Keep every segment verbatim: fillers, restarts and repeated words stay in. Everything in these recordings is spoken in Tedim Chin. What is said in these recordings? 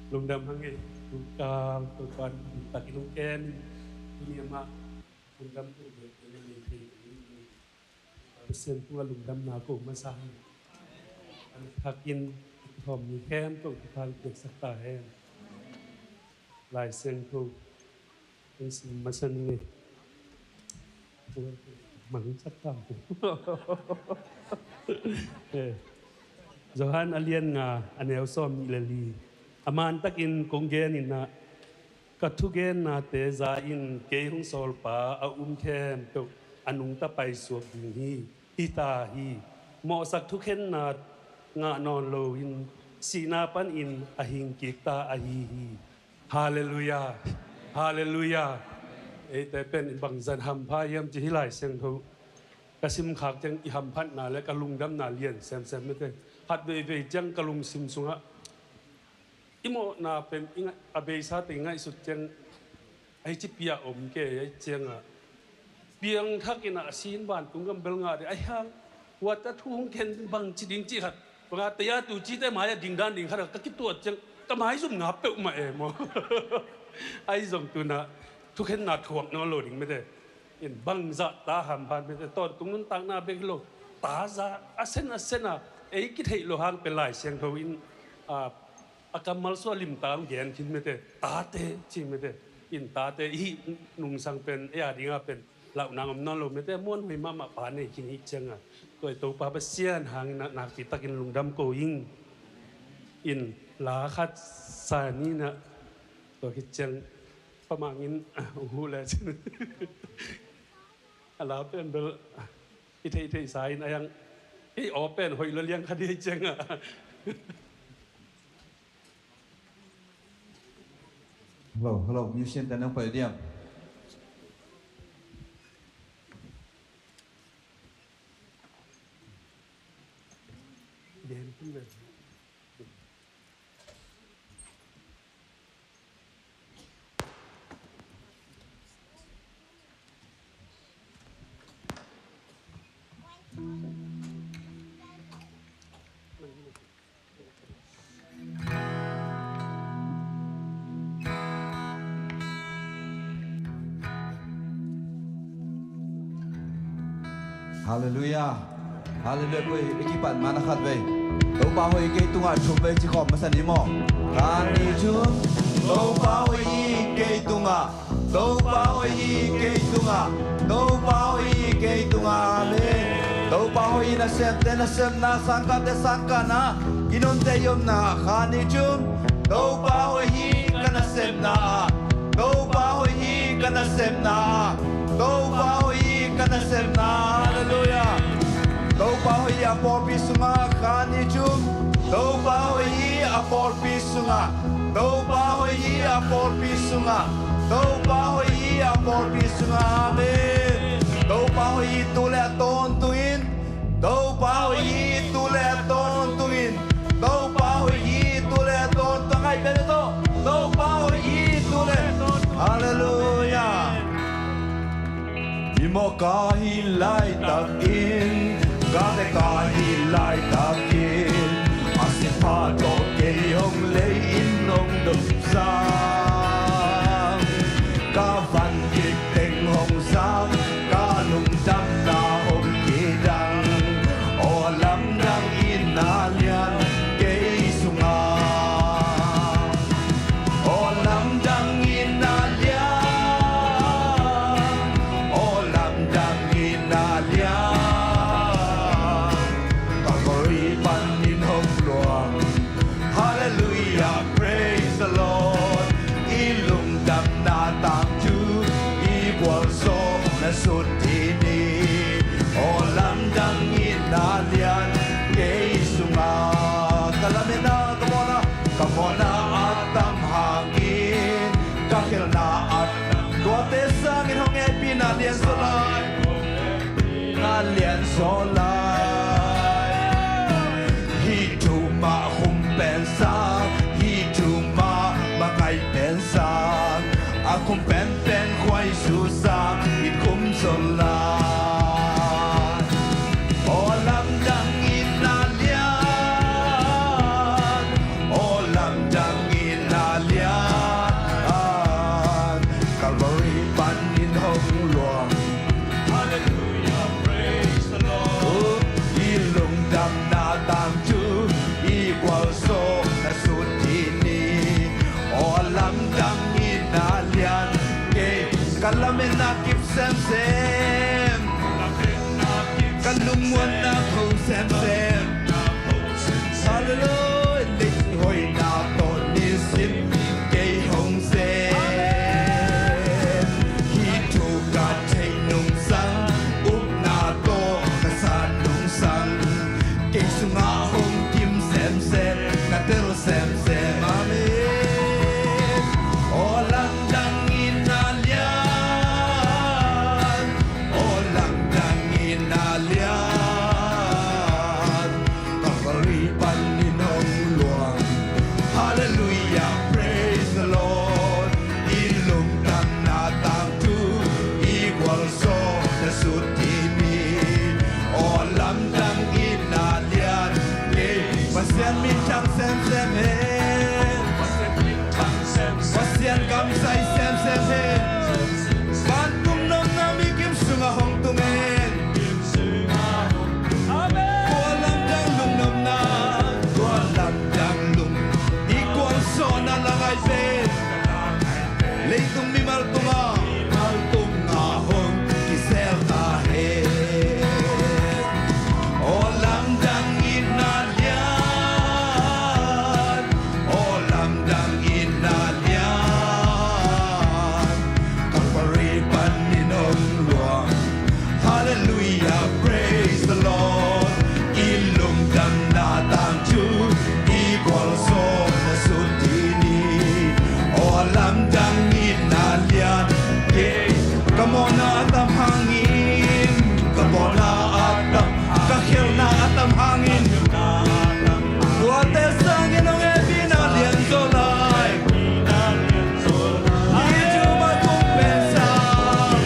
Lungdam hang e, tukal, tukal, takin hong kem, tuni amah lungdam ko, Pasian tungah lungdamna ko masa hi. An thakin i thawm mi khempeuh thupha piaksak ta hen. Lai Siangtho hong sim masa ning e. Mangsak ta. Eh. Johan a lian nga, a neu sawm nih le li. A mantakin kong gen in ah, ka thugennate za in kei hong sawlpa a um khempeuh a nungta paisuak ding hi. Hi ta hi. Mawhsak thukhenna ngah nawn loin sihna panin a hing kik ta ahi hi. Halleluiah. Halleluiah. Eite pen bangzah hampha hiam ci hi, Lai Siangtho ka simkhak ciang i hamphatna le ka lungdamna lian semsem mete. Khat veivei ciang ka lungsim sungah i mawhna pen i ngaih, a beisa teng ngaihsut ciang, a hi ci pia om kei a hi ciangah, piangthak in ah a sin vantung gam bel ngah ding a hi hang, huat a thu hong khen bang ci ding cih khat, bangah tei a tu cite mai a dingdan ding khat a ka kituat ciang ka maizum nga peuhmah e maw. Ahi zong tunah thukhenna thuak nawn lo ding mete. In bangzah ta hampha mete, tawntung nuntakna bek hi lo, ta za a sen a sen a ei kitheih lo hang pen Lai Siangtho in, a, a kammal suah limtak hong gen khin mete, tate ci mete. In tate i hih nungsang pen ei a dingah pen lauhna om nawn lo mete, muanhuai mahmah pa nei khin i hih ciangah, tua i Topa Pasian hangin ah nakpi takin lungdam ko ing. In la khat sa ni in ah, tua khit ciang pamangin hong huh le cin. A la pen bel i theihtheih sa in a yang, ei aw pen hoih lo liang kha dih ciangah. Hello, hello, musician te nang pai diam. Halleluiah. Halleluiah. Koi i kipat mana khat vei. Topa hoih kei tungah thum vei ci khawm masa ni maw. Khat, nih, thum. Topa hoih kei tungah. Topa hoih kei tungah. Topa hoih kei tungah. Amen. Topa hoih nasemte nasepna, sangkahte sangkahna, i nunte i omna. Khat, nih, thum. Topa hoih hi ka nasepna ah. Topa hoih hi ka nasepna ah. Topa hoih hi ka nasepna ah. Halleluiah. Topa hoih hi a pawlpi sungah. Khat, nih, thum. Topa hoih hi a pawlpi sungah. Topa hoih hi a pawlpi sungah. Topa hoih hi a pawlpi sungah. Amen. Topa hoih hi tu le a tawntungin. Topa hoih hi tu le a tawntungin. Topa hoih hi tu le a tawntung. Ngai pen a tawh. Topa hoih hi tu le. Halleluiah. Mimawh ka hih laitakin, gate ka hih laitakin, a sipha tawh kei hong lei in hong dopsang. Ka van kik teng hong zang, ka lungdamna hong kidang. Aw lamdang in a lian kei sungah. Aw lamdang in a lian, aw lamdang in a lian, ka khuapi panin hong luang. Halleluiah, praise the Lord. I lungdamna tangthu i gualzawhna sut hi ni. Aw lamdang in a lian kei sungah. Ka lametna, ka mawhna, ka mawhna a tam hangin ka khelhna a tam. Tuate sangin hong hehpihna lianzaw lai. Na lianzaw lai. Hih thu mah hum pen sang, hih thu mah mangai pen sang, a khum penpen khuaizu sang in khum zaw lai. Aw lamdang in a lian. na kip semsem, ka lungmuanna ko semsem. Halleluia. Lei hoihna tawh nisim kei hong sem. Hih thu ka theih nungsang, upna tawh ka sat nungsang, kei sungah hong kim semsem, ka tel semsem. Amen. Aw lamdang itna lian, aw lamdang itna lian, Calvary panin hong luang. Halleluia, praise the Lord. I lungdamna tangthu, i gualzawhna sut ding hi. Aw lamdang itna lian, kei Pasian minthang semsem hen. Pasian gamsai semsem hen. Vantung nopna mi kim sungah hong tung hen. Amen. Tua lamdang lungnopna, tua lamdang lung, i gualzawhna la ngai pen leitung mimal tungah, mimal tungah hong kisel ta hen. Aw lamdang itna lian, aw lamdang itna lian, Calvary panin hong luang. Halleluia, praise the Lord. I lungdamna tangthu, i gualzawhna sut ding hi. Aw lamdang itna lian, kei ka mawhna a tam hangin, ka mawhna a tam, ka khelhna a tam hangin, tuate sangin hong hehpihna lianzaw lai. Hih thum a kum pen sang,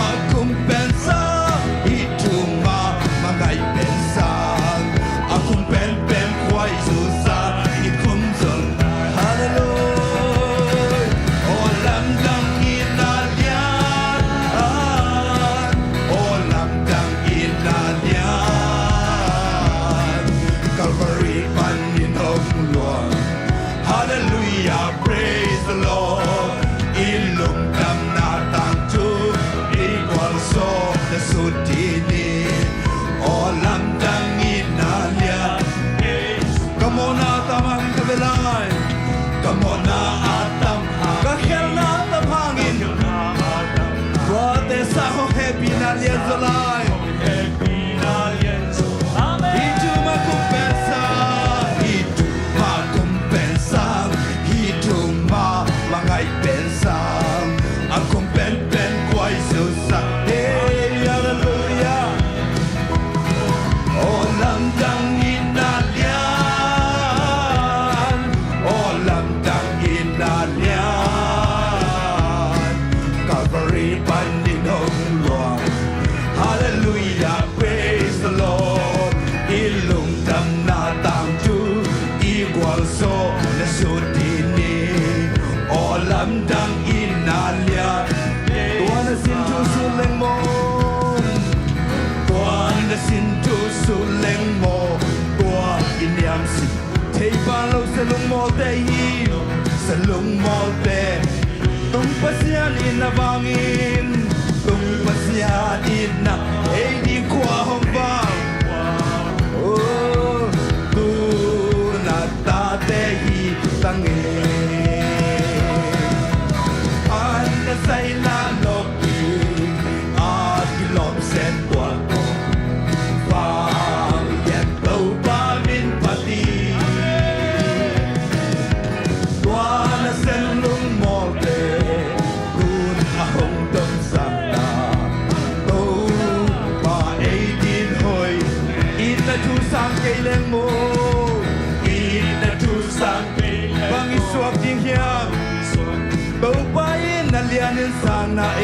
a kum pen sang, hih thum a mangai pen sang, a kum penpen khuaizu sang, hih kum zong. Halleluia. Aw lamdang itna lian, aw lamdang itna lian, Calvary panin hong luang. Halleluia, praise the Lord. I lungdamna tangthu, i gualzawhna sut ding hi. Aw lamdang itna lian, ka mawhna a tam hangin ka ve lai. Ka mawhna a tam, ka khelhna a tam hangin, tuate sang hong hehpihna lianzaw lai. Amen. Hih thum a kum pen sang, hih thum a kum pen sang, hih thum a mangai pen sang, a kum penpen khuaizu sang. Hey, halleluia. Aw lamdang itna lian, aw lamdang itna lian, Calvary panin hong luang. Halleluia, praise the Lord. I lungdamna tangthu, i gualzawhna sut ding hi. Aw lamdang itna lian, tua na sin thu sut leng maw, tua na sin thu sut leng maw, tua i niamsik thei pan lo, sa lungmawlte hi, sa lungmawlte. Tung Pasian itna vangin, tung Pasian itna, ei ding khua hong vang. Oh, tu na tate hi tang e. An na zai la lok hi, a kilawm sen tual ko. Vanglian Topa min phat hi. Tua nasem lungmawlte, tun a hong dong zang ta. Topa ei din hoih, itna thu sang kei leng maw, itna thu sang kei leng bang i suak ding hiam? Topa in a lianin sang na e.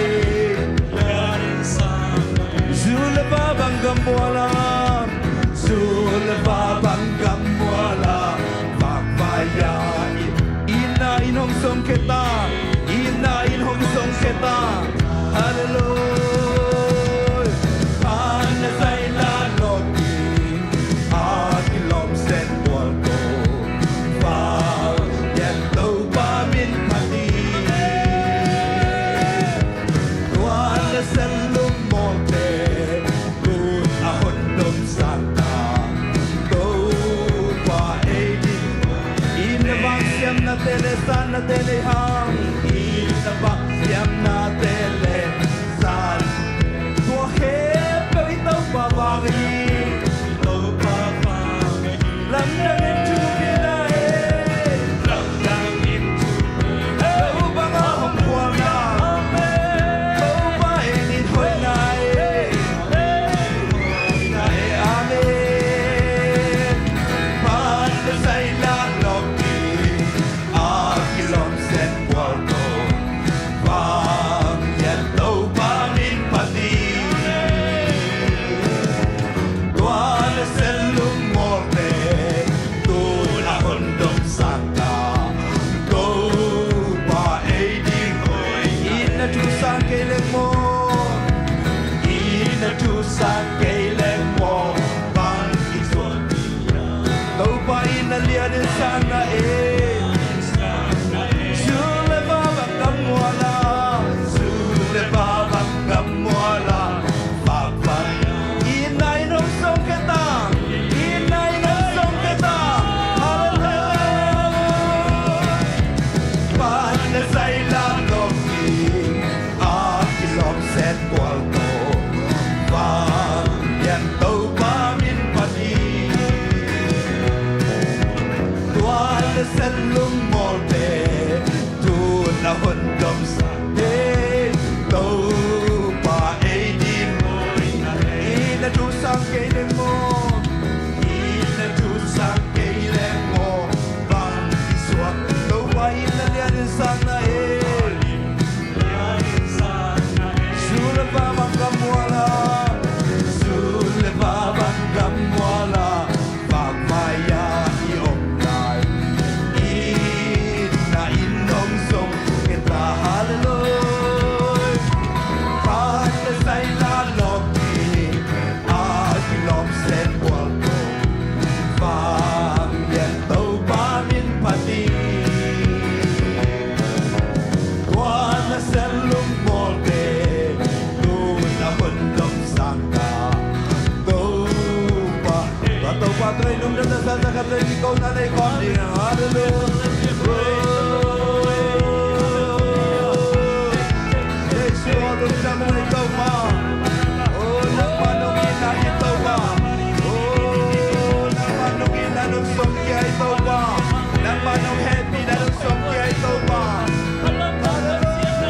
Zu le va bang gam mual a, zu le va bang gam mual a, vakvai a, itna in hong song khia ta, itna in hong song khia ta. Halleluia. An na zai la lok hi, a kilawm sen tual ko. Vanglian Topa min phat hi. Tua Vavang gam mual ah vakvai. Itna in hong song khia ta. Itna in hong song khia ta. Hallelujah. Pan na sai la lok ding a kilawm set kual to. Vanglian Topa min phat hi. Tua na sen lungmawlte tu na hun dom sangte Topa ei ding maw. I na tu sang kei leng maw. I na tu sang kei leng maw. Bang i suak Topa in na lian in sang na e. Su le va bang ka mual a. Su le va bang ka mual a. Vakvai a i om lai. Itna in hong song khia ta. Hallelujah. Pan na sai la lok ding a kilawm set kual to. Vanglian Topa min phat hi. Tua na sen lungmawlte tu na hun dom sangte Topa. Tua Topa tua i lungdamna sa sa khat tua i ko na nei kawm ding. Hallelujah. Jesu a lungdam nei Topa. Oh, nangmah nong itna hi Topa. Oh, nangmah nong itna nong song khia hi Topa. Nangmah nong hehpihna nong song khia hi Topa. Hallelujah.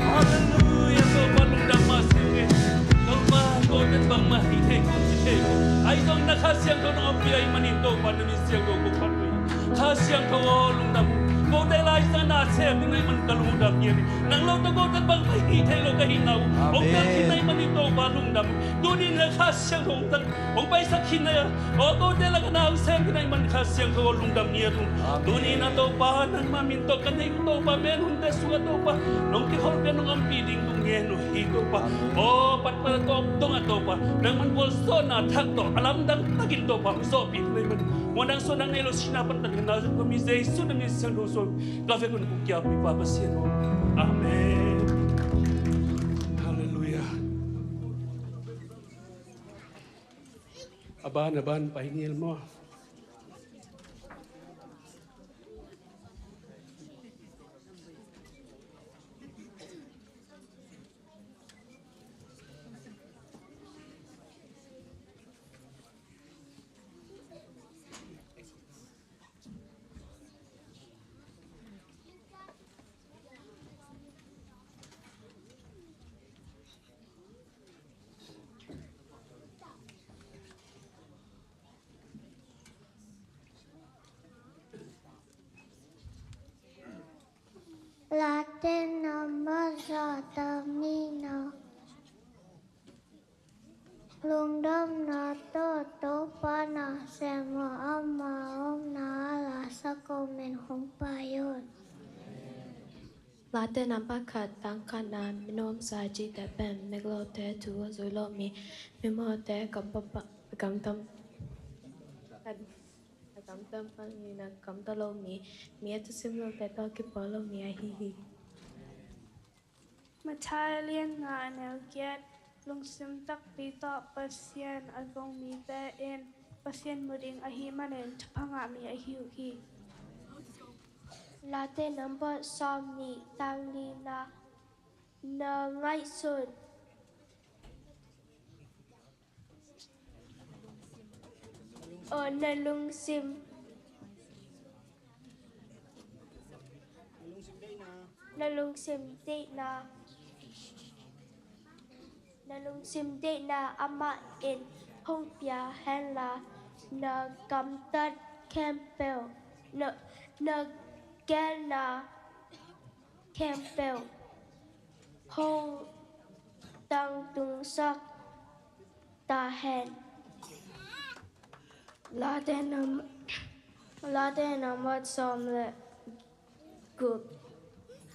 Hallelujah, Topa lungdam mah sing e. Topa, ko tet bangmah hi thei kong ci thei kong. Ahi zong na Kha Siangtho nong ompih ahih manin Topa na min siangtho kong phat uh hi. Kha Siangtho aw lungdam. Ko tet lai sang na sem ding na hih man ka lungdam ngiat hi. Nang lo tawh ko tet bangmah hi thei lo ka hihna uh hong piak khin na hih manin Topa lungdam. Tuni in Kha Siangtho hong tak hong paisak khin na hia. Aw kote lakah na hong sem khin na hih man Kha Siangtho aw lungdam ngiat ung. Amen. Tuni in a Topa nangmah min tawh ka neih uh Topa, mel hunte sungah Topa nong kikholh pen nong ompih ding tung ngen uh hi Topa. Amen. Aw patpat a tawp dongah Topa nangmah gualzawhna thak tawh a lamdang takin Topa hong zawhpih na hih man. Muan nang suan nang nei lo sihna pantan na zong ka mi Jesu na min siangtho suang ka vek un kong kiampih pa Pasian aw. Amen. Hallelujah. A ban a ban pai ngil maw? Late nambat za tam ni na. Lungdamna tawh Topa na sem a, ama omna a la sak omin hong pai un. Late nambat khat tang khatna, mi nuamsa cihte pen nek lote thu a zui lo mi, mi mawhte a gamtam, a gamtam, a gamtam pan in a gamta lo mi, mi a thusim lote tawh kipawl lo mi ahi hi. Matthai a lian nga a neu giat. Lungsim takpi tawh Pasian a zong mite in Pasian mu ding ahih manin thupha ngah mi ahi uh hi. Late nambat sawm nih tang lina, na ngaihsut. Aw na lungsim. Na lungsim deihna, na lungsim deihna amah in hong pia henla, na gamtat khempeuh, na, na gelna khempeuh hong tangtungsak ta hen. Late nam, Late nambat sawm le guk,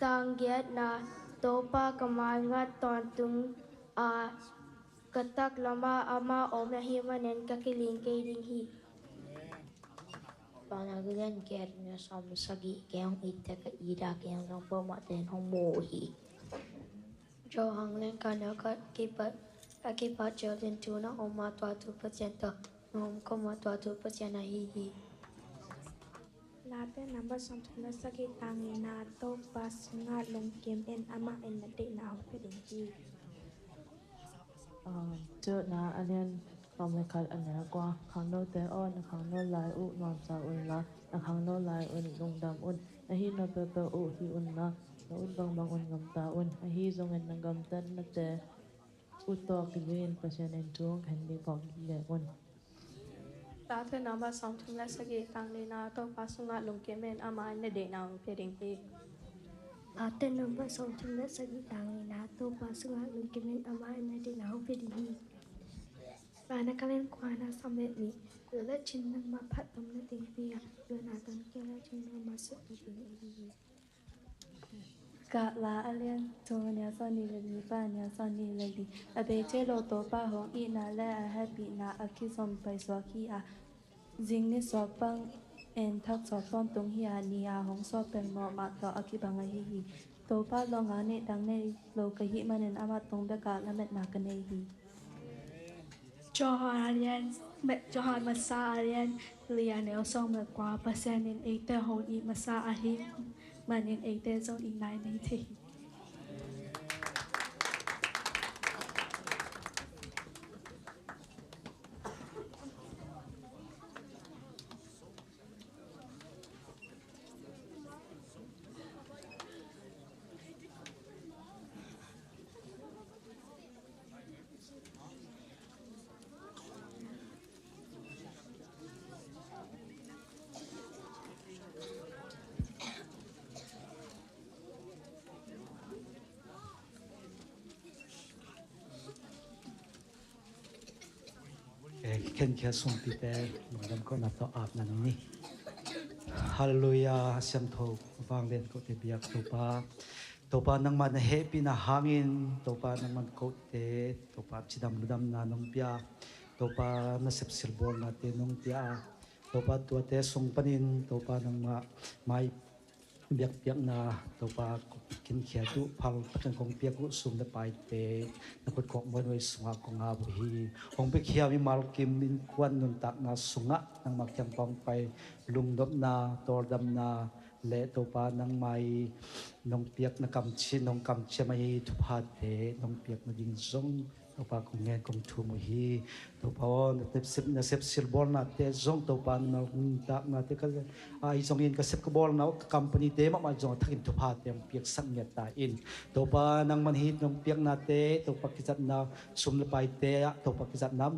tang giatna. Topa ka mai ngat tawntung a, ka taklamah amah om ahih manin ka kiling kei ding hi. Paunak lian giat, neu sawm sagih, kei hong itte ka ita, kei hong zong peuhmah ten hong mu uh hi. Johan lian khat, neu khat kipat, a kipat ciangin thu na om a, tua thu Pasian tawh na om khawm a, tua thu Pasian ahi hi. Late nambat sawmthum le sagih, tang nihna. Topa sungah lungkim in, amah in na deihna hong pia ding hi. Aa, Judah a lian sawm le khat, a neu kua, khangnote aw, na khangno lai uh nuamsa unla, na khangno lai un lungdam un. Na hih nop peuhpeuh uh hih unla, na ut bangbang un gamta un. Ahi zongin na gamtatnate uh tawh kizui-in Pasian in thu hong khen ding phawk lel un. Late nambat sawmthum le sagih, tang nihna. Topa sungah lungkim in, amah in na deihna hong pia ding hi. Late nambat sawmthum le sagih, tang nihna. Topa sungah lungkim in, amah in na deihna hong pia ding hi. Paunak lian kua, neu sawm le nih, kul le cin nangmah phat tom na ding pi a, tua na tang kia le cin nangmah sut na ding ahi hi. Gala a lian thum, a neu sawmnih le li pan a neu sawmnih le li. A bei thei lo Topa hong itna le a hehpihna a kizom paisuak hi a, zing nisuak bangin thak suak tawntung hi a, ni a hong sawt pen mawh mah tawh a kibang ahi hi. Topa lawngah neih dang nei lo ka hih manin amah tung bekah lametna ka nei hi. Johan a lian, Johan masa a lian li, a neu sawm le kua, Pasian in eite hong it masa ahih manin eite zong itna i nei thei hi. Eh, khenkhiat sumpite, lungdam kohna tawh apna ni. Halleluiah, siangtho vanglian kote biak Topa. Topa nangmah na hehpihna hangin, Topa nangmah kote, Topa cidam ludamna nong pia, Topa nasep silbawlnate nong pia, Topa tuate sung panin, Topa nangmah mai biakpiakna, Topa kong khinkhiat uh, phal takin kong piak uh sum le paite na khut kawkmuan uh sungah kong ap uh hi. Hong piakhia mimal kim innkuan nuntakna sungah nangmah kiang kong pai lungnopna, tawldamna le Topa nangmah i nong piakna kamci, nong kamciam ahi thuphate nong piakna ding zong Topa kong ngen kong thum uh hi. Topa aw, na sep, na sep silbawlnate zong Topa na nuntaknate ka, ahi zongin ka sep ka bawlna uh ka company-te mahmah zong a thakin thuphate hong piaksak ngiat ta in. Topa nangman hih nong piaknate, Topa kizatna sum le paite ah, Topa kizatna,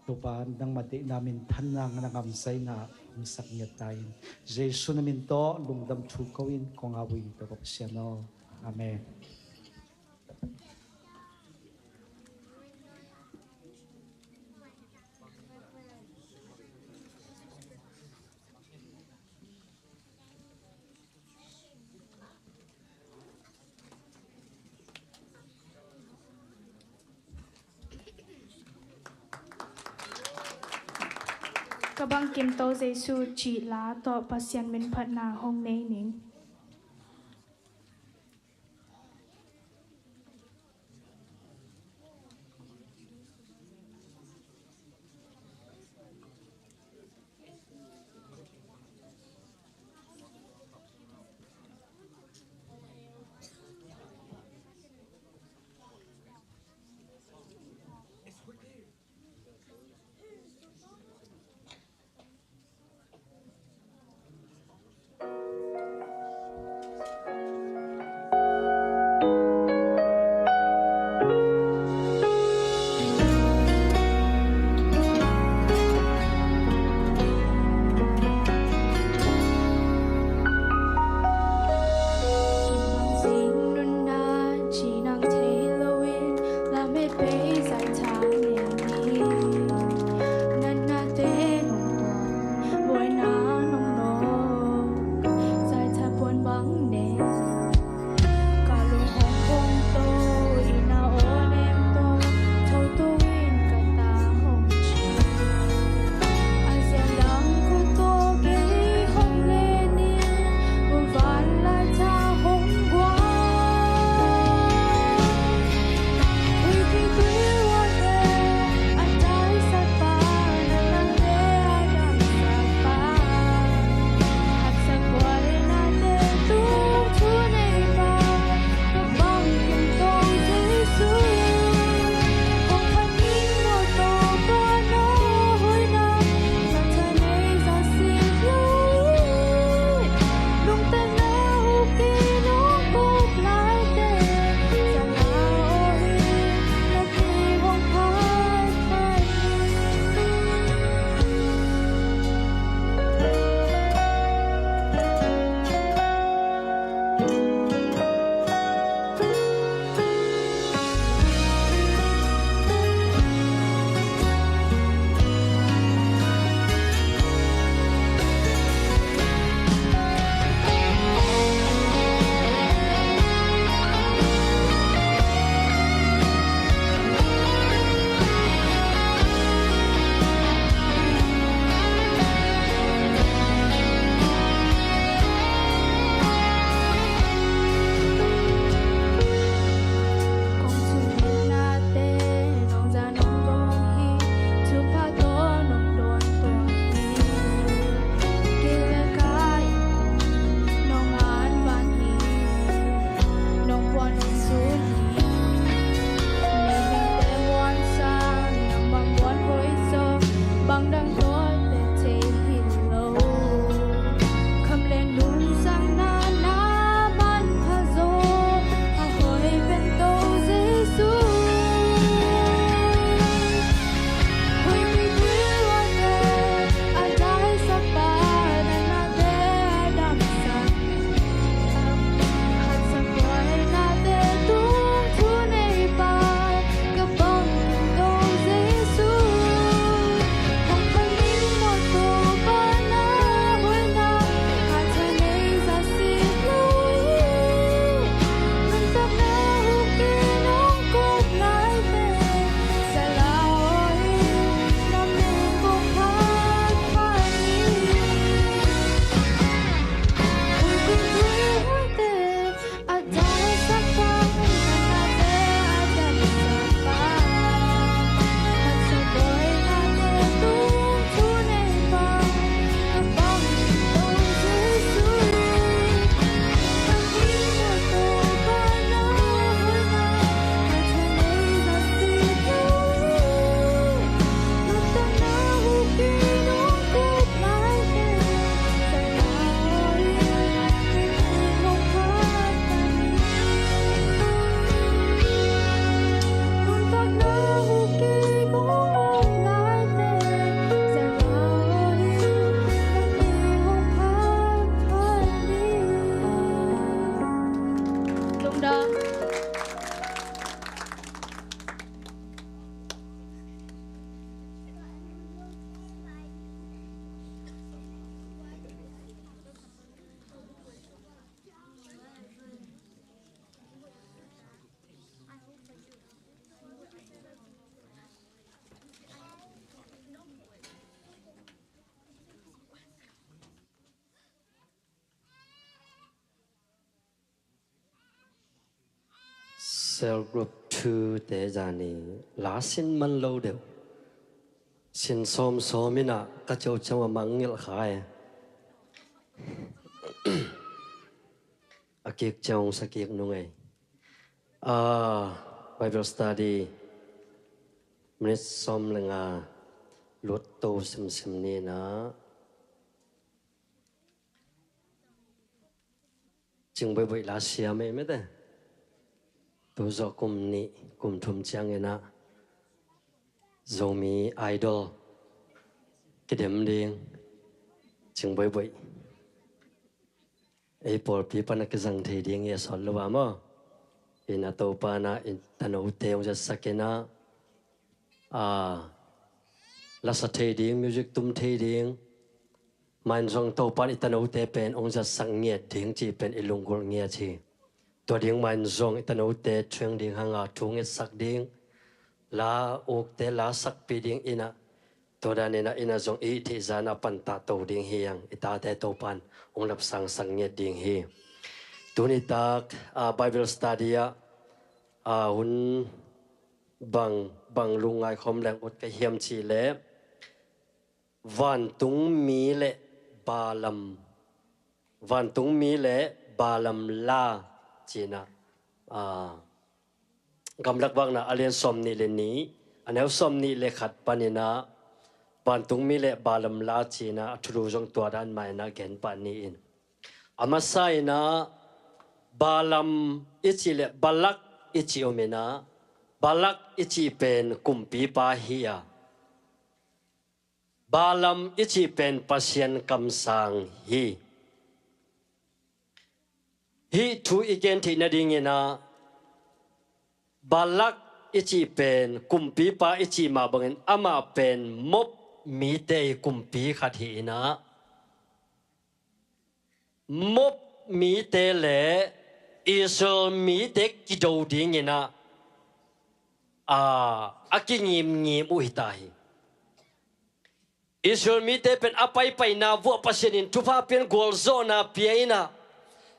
Topa nangmah deihna minthanna na ngamzaina hong sak ngiat ta in. Jesu na min tawh lungdam thu ko in kong ap uh hi Topa Pasian aw. Amen. Ka bangkim to Jesu cih la tawh Pasian minphatna hong nei ning. Cell group two te zani la sin man lo deuh. Sin sawm sawm inah ka ceuceu a mangngilh kha e. A kik ceu sa kik nung ei. Ah, Bible study minute sawm le nga lut to simsim ni inah. Cing boihboih la siam ei mete. Tu zawh kum nih kum thum ciang inah Zomi Idol kidem ding. Cing boihboih. Ei pawlpi pan a kizang thei ding hi a sawt lo a maw. Inah Topa inah i tanote hong zatsak inah, ah, lasa thei ding, music tum thei ding. Mah in zong Topa in i tanote pen hong zatsak ngiat ding cih pen i lunggulh ngiat hi. Tua ding mah in zong i tanote thueng ding hanga thu ngetsak ding, la ukte la sakpih ding inah, tua dan inah inah zong i theih zan a pantah to ding hi hang. I tate Topa in hong lapsangsak ngiat ding hi. Tuni tak, ah, Bible study ah, ah, hun bang, bang lungngai khawm leng ut ka hiam cih leh, Vantungmi le Balaam, Vantungmi le Balaam la ci inah, ah, Gamlak Vakna a lian sawm nih le nih, a neu sawm nih le khat pan inah, Vantungmi le Balaam la ci inah a thulu zong tua dan mah inah gen pah ni in. A masa inah Balaam i cih le Balak i cih om inah, Balak i cih pen kumpipa hi a, Balaam i cih pen Pasian kamsang hi. Hih thu i gen theih nading inah Balak i cih pen kumpipa i cih mah bangin amah pen Moab mite i kumpi khat hi inah, Moab mite le Israel mite kido ding inah, a, a kingimngim uh hi ta hi. Israel mite pen a paipaina vuah Pasian in thupha pia in, gualzawhna pia inah,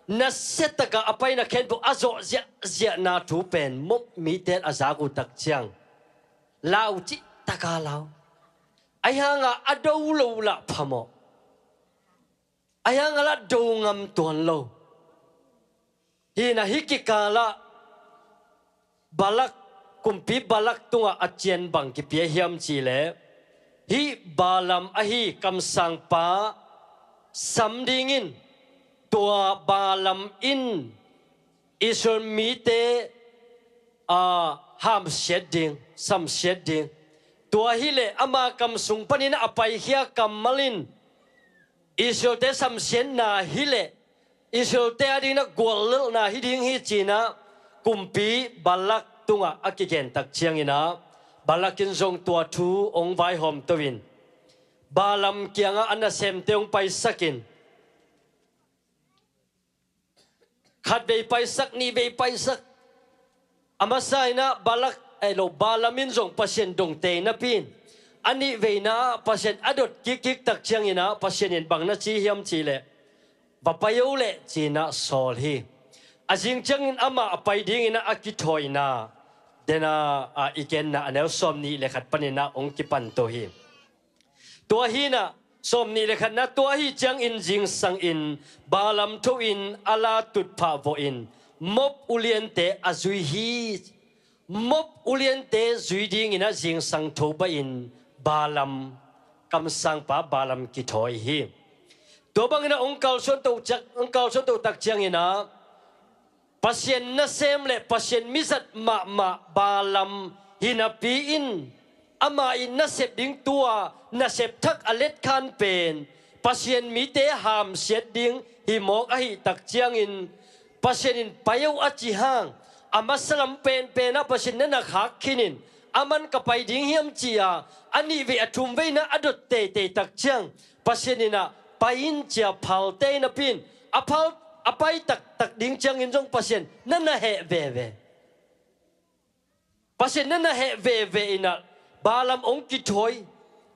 nasia takah a paina khempeuh a zawh ziahziahna thu pen Moab mite in a zak uh tak ciang, lau cih taka lau. Ahi hanga a do lo lah phamawh. Ahi hanga lah do ngam tuan lo. Hi inah hih kikalah Balak, kumpi Balak tungah a cian bang kipia hiam cih leh, hih Balaam ahi kamsangpa sam dingin, tua Balaam in Israel mite, a, hamsiat ding, samsiat ding. Tua hileh ama kam sung panin a paikhia kammal in Israelte samsiatna hileh Israelte adingin a guallelhna hi ding hi ci inah kumpi Balak tungah a kigen tak ciang inah, Balak in zong tua thu hong vaihawm to in, Balaam kiangah a nasemte hong paisak in, khat vei paisak, nih vei paisak. A masa inah Balak, ei lo, Balaam in zong Pasian dong tei napi in, a nih veina ah Pasian a dot kikkik tak ciang inah Pasian in bang na ci hiam cih leh, va pai o leh ci inah sawl hi. A zing ciangin amah a pai ding inah a kithawina, den a, a, i genna a neu sawm nih le khat pan inah hong kipan to hi. Tua hi inah, sawm nih le khatna, tua ahi ciangin zingsangin Balaam tho in a la tutphah vawhin Moab uliante a zui hi. Moab uliante zui dingin a zingsang tho bahin Balaam, kamsangpa Balaam kithawi hi. Tua bangin a hong kalsuan to ciang, hong kalsuan to tak ciangin ah, Pasian nasem le Pasian mizat mahmah Balaam hi napi in, amah i nasep ding tua nasep thak a letkhan pen Pasian mite hamsiat ding hi mawk ahih tak ciangin, Pasian in pai o a ci hang, a masa lam penpen ah Pasian na na khak khin in, aman ka pai ding hiam ci-a a nih vei a thum veina a dot teitei tak ciang, Pasian in ah pai in ci-a phalte napi in, a phal, a pai taktak ding ciangin zong Pasian na na heh veve. Pasian na na heh veve in ah Balaam hong kithawi,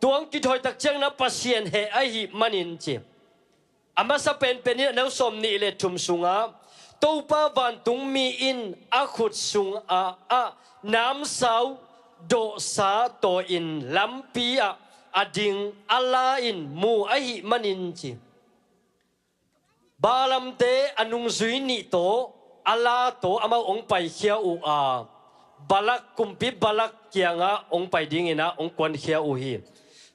tua hong kithawi tak ciangin ah Pasian heh ahih manin ci. A masa penpen in a neu sawm nih le thum sungah Topa vantungmi in a khut sungah a namsau dawhsa tawh in lampi ah a ding a la in mu ahih manin ci. Balaamte a nungzui nih tawh a la tawh amau hong paikhia uh a, Balak, kumpi Balak kiangah hong pai dinginah hong kuankhia uh hi.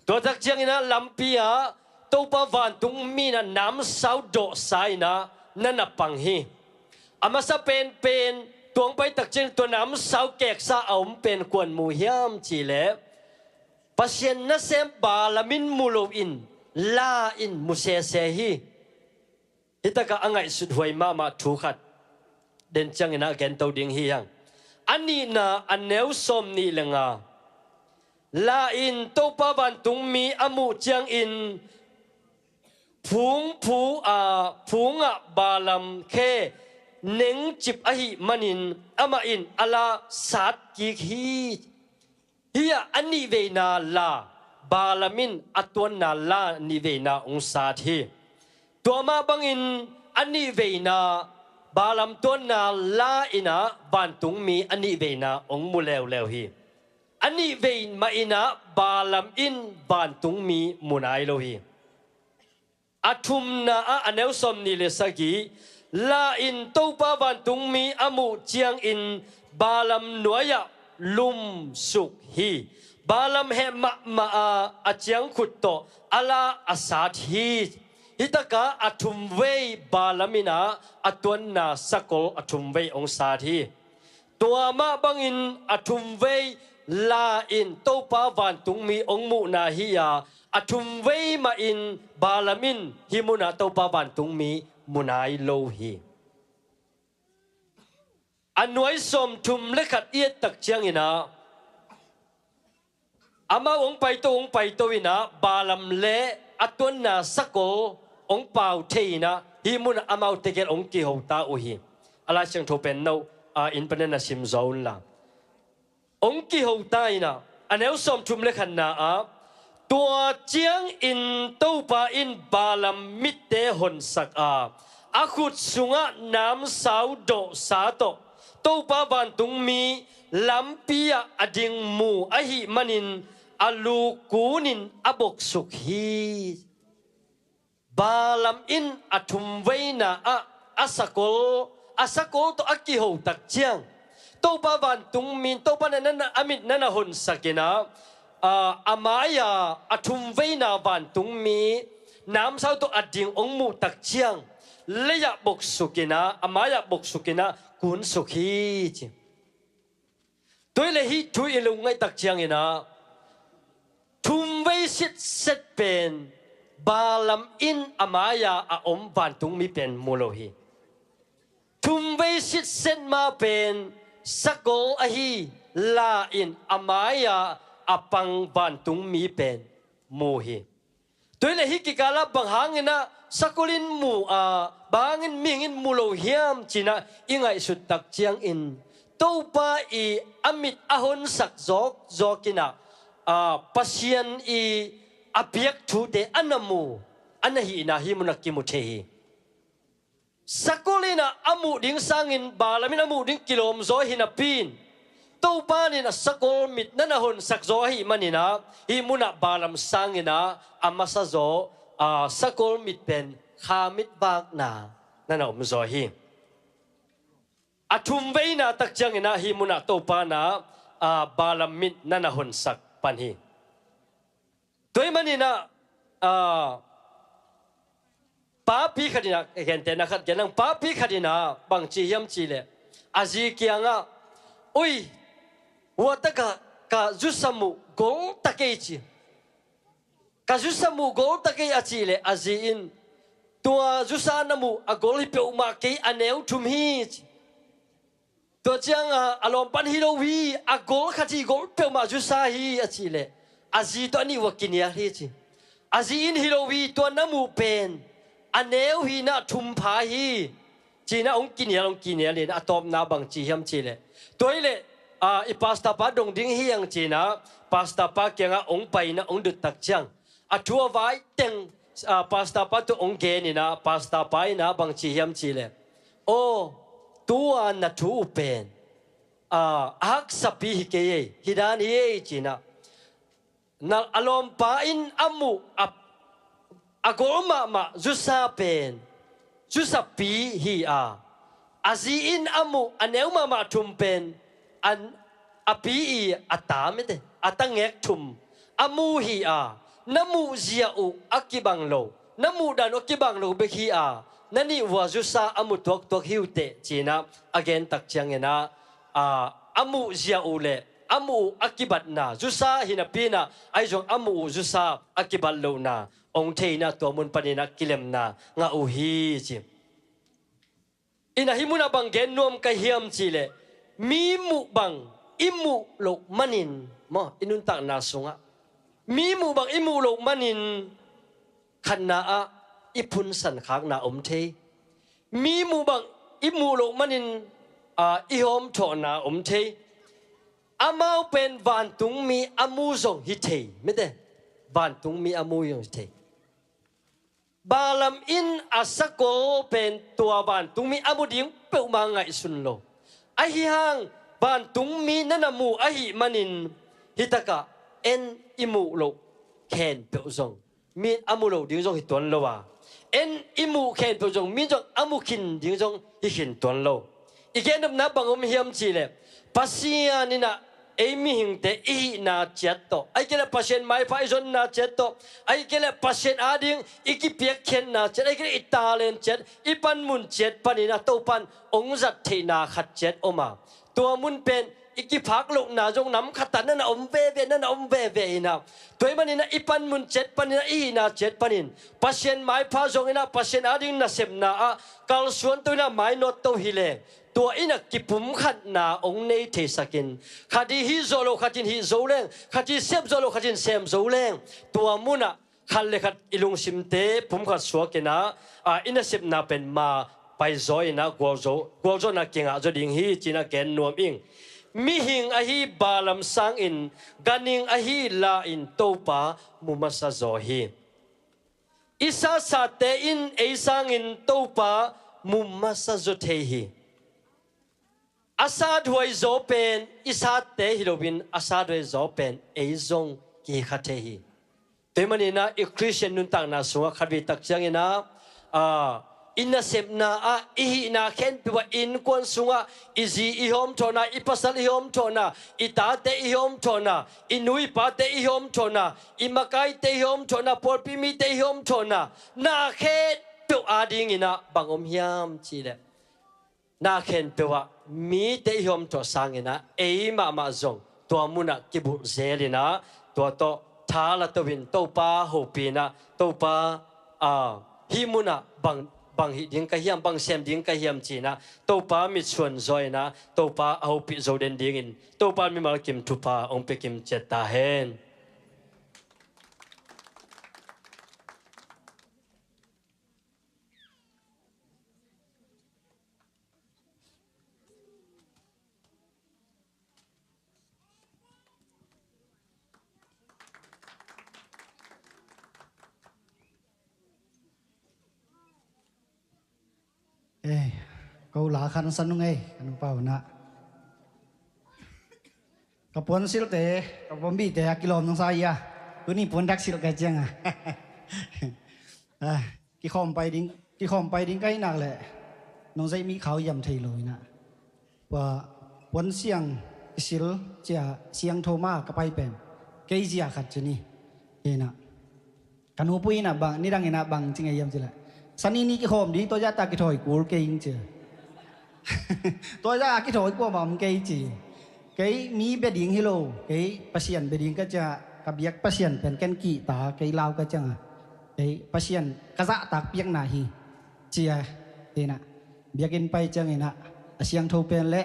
Tua tak cianginah lampi ah Topa vantungmi inah namsau dawhsa inah na na pang hi. A masa penpen tua hong pai tak ciangin tua namsau keksa a om pen kuan mu hiam cihleh, Pasian nasem Balaam in mu loin la in mu sese hi. Hitakah a ngaihsut huai mahmah thu khat den cianginah gento ding hi hang. A nihna a neu sawm nih le nga. La in Topa vantungmi a muh ciangin phungphu a phungah Balaam khe nengcip ahih manin amah in a la sat kik hi. Hih ah a nihveina la, Balaam in a tuanna la nihveina hong sat hi. Tua mah bangin a nihveina Balaam tuanna la inah vantungmi a nihveina hong mu leuleu hi. A nihvei mah inah Balaam in vantungmi mu nai lo hi. A thumna ah a neu sawm nih le sagih, la in Topa vantungmi a muh ciangin Balaam nuai-ah lumsuk hi. Balaam heh mahmah a a ciangkhut tawh a la a sat hi. Hitakah a thumvei Balaam inah a tuanna sakol a thumvei hong sat hi. Tua mah bangin a thumvei la in Topa vantungmi hong muhna hi a, a thumvei mah in Balaam in hih munah Topa vantungmi mu nai lo hi. A nuai sawmthum le khat i et tak cianginah amau hong paito hong paito inah Balaam le a tuanna sakol hong pau thei inah hih munah amau tegel hong kihota uh hi. A Lai Siangtho pen no a in panin na simzaw unla. Hong kihota inah a neu sawmthum le khatna ah, tua ciangin Topa in Balaam mitte honsak a, a khut sungah namsau dawhsa tawh Topa vantungmi lampi ah a ding mu ahih manin a lu kunin a boksuk hi. Balaam in a thumveina ah a sakol, a sakol tawh a kiho tak ciang, Topa vantungmi in Topa na, na, na, a mit na na honsak inah, a, a mai-a a thumveina vantungmi namsau tawh a ding hong muh tak ciang, lei-ah boksuk inah, a mai-ah boksuk inah kunsuk hi ci. Tua hi leh hih thu i lungngaih tak cianginah thumvei sitset pen Balaam in a mai-a a om vantungmi pen mu lo hi. Thumvei sitset mah pen sakol ahi la in a mai-a a pang vantungmi pen mu hi. Tua hi leh hih kikalah bang hanginah sakol in mu a, bang hangin mihing in mu lo hiam cinah i ngaihsut tak ciangin Topa i a mit a honsak zawkzawk inah, a, Pasian i a piak thute a na mu, a na hihna hih munah kimu thei hi. Sakol inah a muh ding sangin Balaam in a muh ding kilawm zaw hi napi in, Topa in a sakol mit na na honsak zaw ahih maninah hih munah Balaam sanginah a masa zaw, a, sakol mit pen kha mit vakna na na om zaw hi. A thumveina tak cianginah hih munah Topa inah, a, Balaam mit na na honsak pan hi. Tua ahih maninah, a, papi khat inah, gentehna khat gen lang, papi khat inah bang ci hiam cihleh, a zi kiangah, ui, hua takah ka zusa muh gol ta kei ci. Ka zusa muh gol ta kei a cihleh, a zi in, tua zusa na muh a gol hi peuhmah kei, a neu thum hi ci. Tua ciangah a lawm pan hi lo hi, a gol khat hi, gol peuhmah zusa hi a cihleh, a zi tawh a nih uh a kinial hi ci. A zi in hi lo hi, tua na muh pen a neu hi inah thum pha hi cinah hong kinial, hong kinial inah a tawpna bang ci hiam cihleh, tua hi leh, a, i pastor pa dong ding hi hang cinah pastor pa kiangah hong pai inah hong dut tak ciang, a thu a vai teng, a, pastor pa tawh hong gen inah, pastor pa inah bang ci hiam cihleh, Aw, tua na thu uh pen a haksapi hi kei ei, hi dan hi ei, cinah. Na a lawmpa in a muh a, a gol mahmah zusa pen zusapi hi a, a zi in a muh a neu mahmah thum pen a, a pi i a ta mite, a ta ngek thum a mu hi a, na muh zia uh a kibang lo, na muh dan uh a kibang lo bek hi a, na nih vua zusa a mu tuaktuak hi uh teh, cinah a gen tak cianginah, a, a muh zia uh le a muh uh a kibatna zusa hi napi inah, ahi zong a muh uh zusa a kibat lohna ong thei inah tua mun paninah kilemna ngah uh hi ci. Inah hih munah bang gen nuam ka hiam cihleh, mi muh bang i muh loh manin, maw, i nuntakna sungah mi muh bang i muh loh manin khatna ah i phunsan khakna om thei. Mi muh bang i muh loh manin, a, i hawmthawhna om thei. Amau pen vantungmi a mu zong hi thei, mite. Vantungmi a mu zong hi thei. Balaam in a sakol pen tua vantungmi a mu ding peuhmah ngaihsun lo. Ahi hang vantungmi na na mu ahih manin, hitakah en i muh loh khempeuh zong mi a mu lo ding zong hi tuan lo a, en i muh khempeuh zong mi zong a mu khin ding zong hi khin tuan lo. I gennopna bang om hiam cihleh, Pasian inah ei mihingte i hihna ciat tawh, ahih kei leh Pasian maipha i zonna ciat tawh, ahih kei leh Pasian ading i kipiakkhiatna ciat, ahih kei leh i talent ciat, i panmun ciat paninah Topan ong zat theihna khat ciat om a, tua mun pen i kiphak lohna zong nam khatah na na om veve, na na om veve inah, tua ahih maninah i panmun ciat paninah i hihna ciat panin Pasian maipha zonginah Pasian ading nasepna ah kalsuan to inah mainawt to hileh, tua inah kipumkhatna ong nei theisakin, khat i hih zawh loh khat in hih zo leng, khat i sep zawh loh khat in sem zo leng, tua munah khat le khat i lungsimte pumkhat suakinah, a, i nasepna pen ma paizaw inah gualzo, gualzawhna kingah zaw ding hi cinah gen nuam ing. Mihing ahi Balaam sangin ganhing ahi La in Topa mu masa zaw hi. I satsate in ei sangin Topa mu masa zaw thei hi. A sathuai zaw pen i satte hi loin a sathuai zaw pen ei zong kikha thei hi. Tua ahih maninah i Khristian nuntakna sungah khatvei tak cianginah, a, i nasepna ah, i hihna khempeuh ah, i innkuan sungah i zi i hawmthawhna, i pasal i hawmthawhna, i tate i hawmthawhna, i nu i pate i hawmthawhna, i makaite i hawmthawhna, pawlpi mite i hawmthawhna, na khempeuh adinginah bang om hiam cihleh, na khempeuh ah mite i hawmthawh sanginah ei mahmah zong tua munah kibulh zelinah, tua tawh tha la to in Topa hopih inah, Topa, a, hih munah bang, bang hih ding ka hiam, bang sem ding ka hiam cinah Topa mitsuan zaw inah Topa a hopih zo den dingin Topa mimal kim thupha ong pia kim ciat ta hen. Eh, ko la khan san nung ei, kan pau na. Ka puan silhte, ka puan bihte a kilawm nang sa ia. Tuni puan dak silh ka ciang a. Ah, kikhawm pai ding, kikhawm pai ding ka hih nak leh nong zeih mi khau yam thei lo inah. Puan siang kisil cia siangtho ma ka pai pen kei zia khat ci ni. Inah ka nupui inah bang, nidang inah bang ci ngei hiam ci leh, sani ni kikhawm ding, tua zah ta kithawi kul kei ing ci. Tua zah a kithawi kua ma om kei ci. Kei mi bia ding hi lo, kei Pasian bia ding ka cia, ka biak Pasian pen ken kihta, kei lau ka cianga kei Pasian ka zahtak piakna hi cia. Inah biakinn pai cianginah a siangtho pen le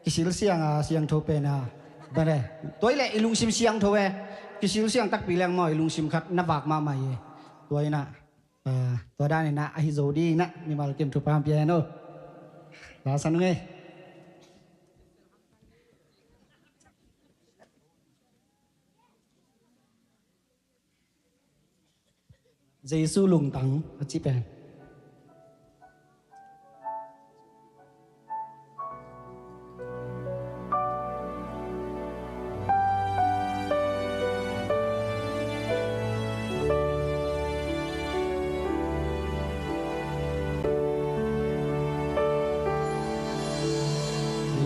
kisil siang a siangtho pen a, bale, tua i le i lungsim siangtho e. Kisil siang takpi leng maw, i lungsim khat na vak mahmah hi e. Tua inah, ah, tua dan inah ahi zo ding inah mimal kim thupha pia hen o. Lasan nge. Jesu lungtang a ci pen.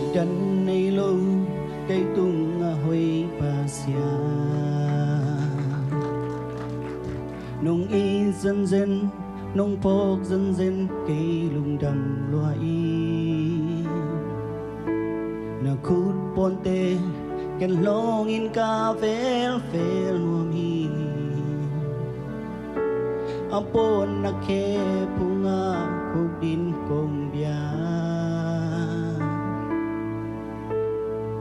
Dan nei lo kei tungah hoih Pasian, nong it zenzen, nong phawk zenzen kei lungdam lua hi. Na khut pawnte ken lawngin ka velvel nuam hi. A pawn na khe phungah khuk din kong bia,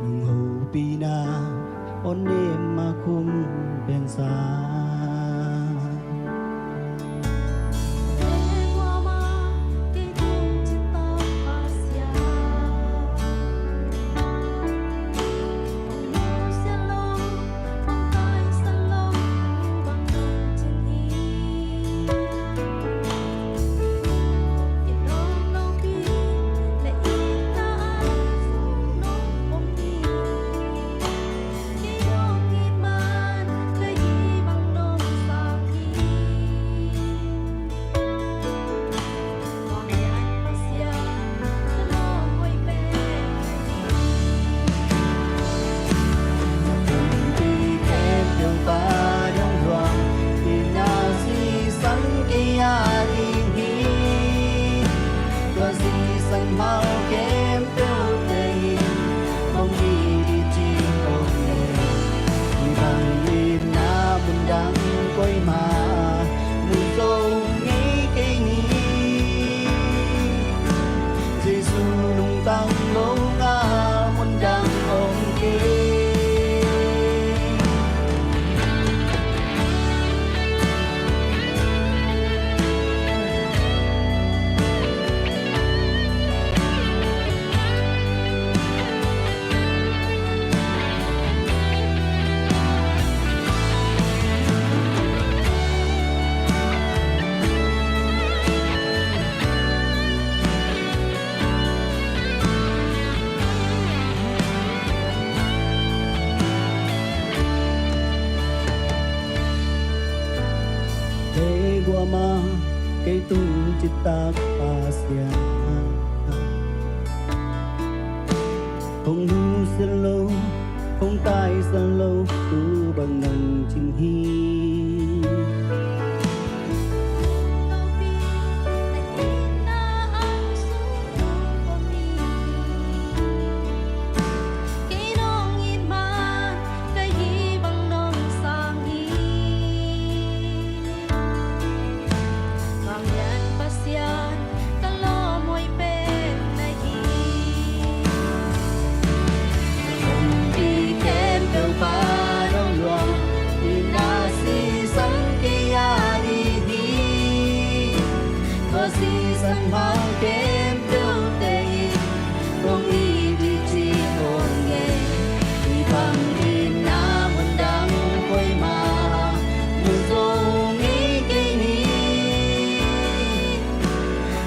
nong hopihna aw nem a khum pensa. Jesu lungtang lo ngal mundang om kei. Hei guama kei tung citak Pasian, hong nusiat lo, hong taisan lo, tu bang nang cing hi.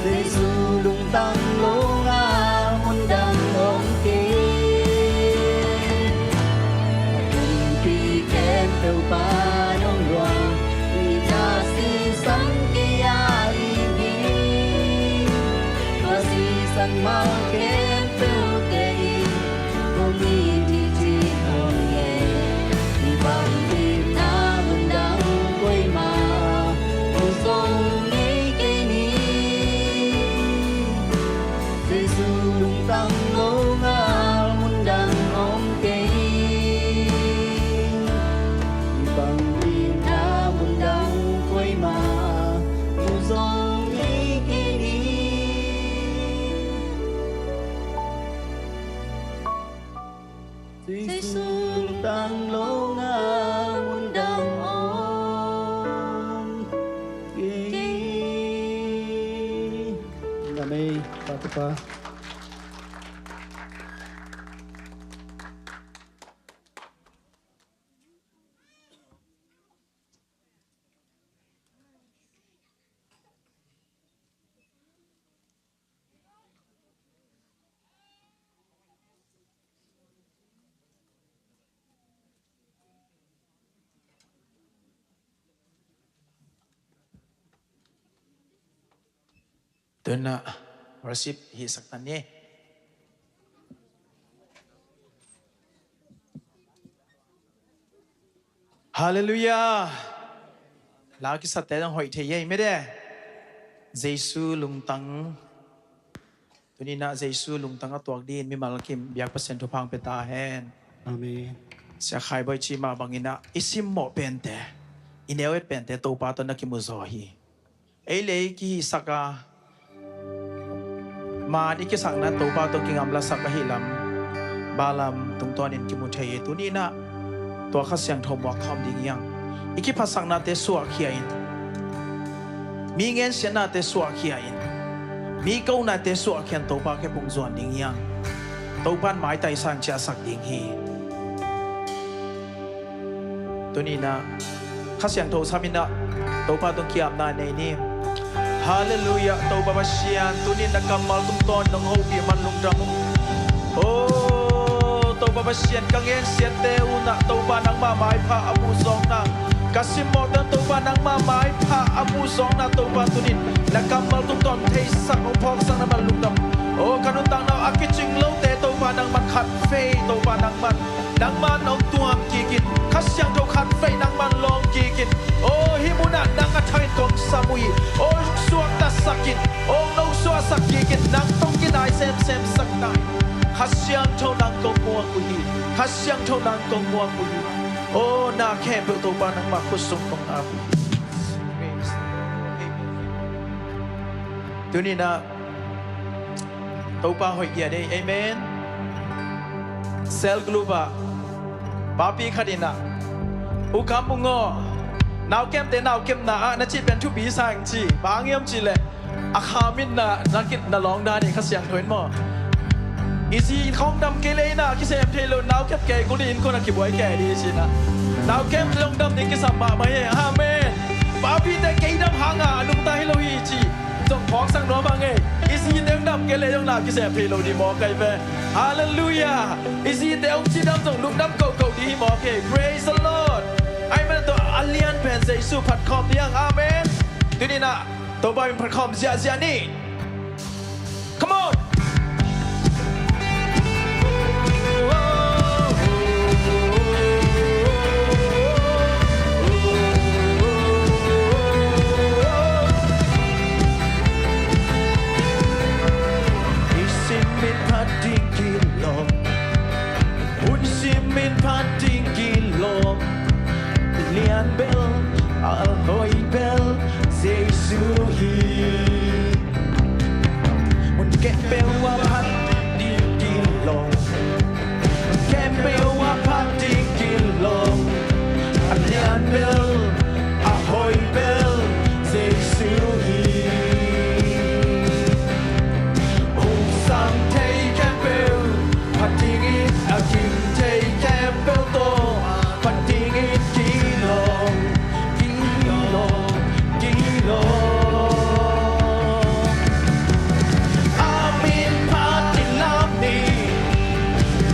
Jesu lungtang lo ngal mundang om kei. Kumpi khempeuh pan hong luang, i na sisan kei a i hi. Tua sisan mal khempeuhte in kong it i cih om ngei. I panpihna mundang koimah mu zo ngei kei ni. Jesu lungtang lo ngal mundang om kei. I panpihna mundang koimah mu zo ngei kei ni. Jesu lungtang lo ngal mundang om kei. Amen. Pa, Pa. Tuna worship hih sak tan ni. Halleluiah. La kisate zong hoih thei ei mede. Jesu lungtang. Tuninah Jesu lungtang a tuak din mimal kim biak Pasian thupha hong pia ta hen. Amen. Sia Khai Bawi cih mah banginah i simmawh pente, i neu et pente Topa tawh na kimuzaw hi. Ei le ei kihisak a, maan i kisakna Topa tawh kingamlasak ahi lam, Balaam tungtawnin kimu thei hi. Tuninah tua Kha Siangtho muak khawm ding hiang. I kiphatsaknate suahkhia in, mi ngensiatnate suahkhia in, mi konate suahkhia in Topa khe pungzuan ding hiang. Topa in maitai sang ciahsak ding hi. Tuninah Kha Siangtho saminah Topa tung kiamna nei ni. Halleluiah. Topa Pasian, tunin na kammal tungtawn nong hopih man lungdam. O Topa Pasian, ka ngensiatte unah Topa nangma maipha a muhzawkna, ka simmawhte Topa nangma maipha a muhzawkna Topa tunin na kammal tungtawn theisak hong phawksak na man lungdam. O ka nuntakna a kicing lote Topa nangman khat vei Topa nangman, nangman hong tuam kikin, Kha Siangtho khat vei nangman lawng kikin. O hih munah nang a thangin kong sam uh hi. O suaktasakin, o nong suahsak kikin, nang tawh kinai semsemsak nai. Kha Siangtho nang kong muak uh hi. Kha Siangtho nang kong muak uh hi. O na khempeuh Topa nangma khutsung kong ap uh hi. Tuninah Topa hoih dia dei. Amen. Cell group ah papi khat inah, U Kam, U Ngaw, naukemte naukemna ah na cih pen thupi sa ing ci. Bang hang hiam cihleh a kha mitna na kit na lawng dan hi. Kha Siangtho in maw, i zi khawng dam kei leh inah kisem thei lo, naukem kei kul in kona kibuai kei dih cinah, naukem zong dam ding kisam mahmah hi. Amen. Papite kei dam hanga a nungta hi lo hi ci zong phawksak nuam hang ei. I zite hong dam kei leh zong na kisem thei lo dih maw kai ve. Halleluiah. I zite hong cidam zong lungdam kohkoh dih hi maw kei. Praise the Lord. Amen. Tua a lian pen Jesu phat khawm dih hang. Amen. Tuninah Topa min phat khawm ziahziah ni. Come on. I sim in phat ding kilawm, hun sim in phat ding kilawm, lian bel a hoi bel Jesu hi. Mun khempeuh ah phat ding kilawm, mun khempeuh ah phat ding kilawm, a lian bel a hoi bel Jesu hi. Hong sang thei khempeuh phat dingin, a ging thei khempeuh tawh phat dingin kilawm, kilawm, kilawm. A min phatin lam ni,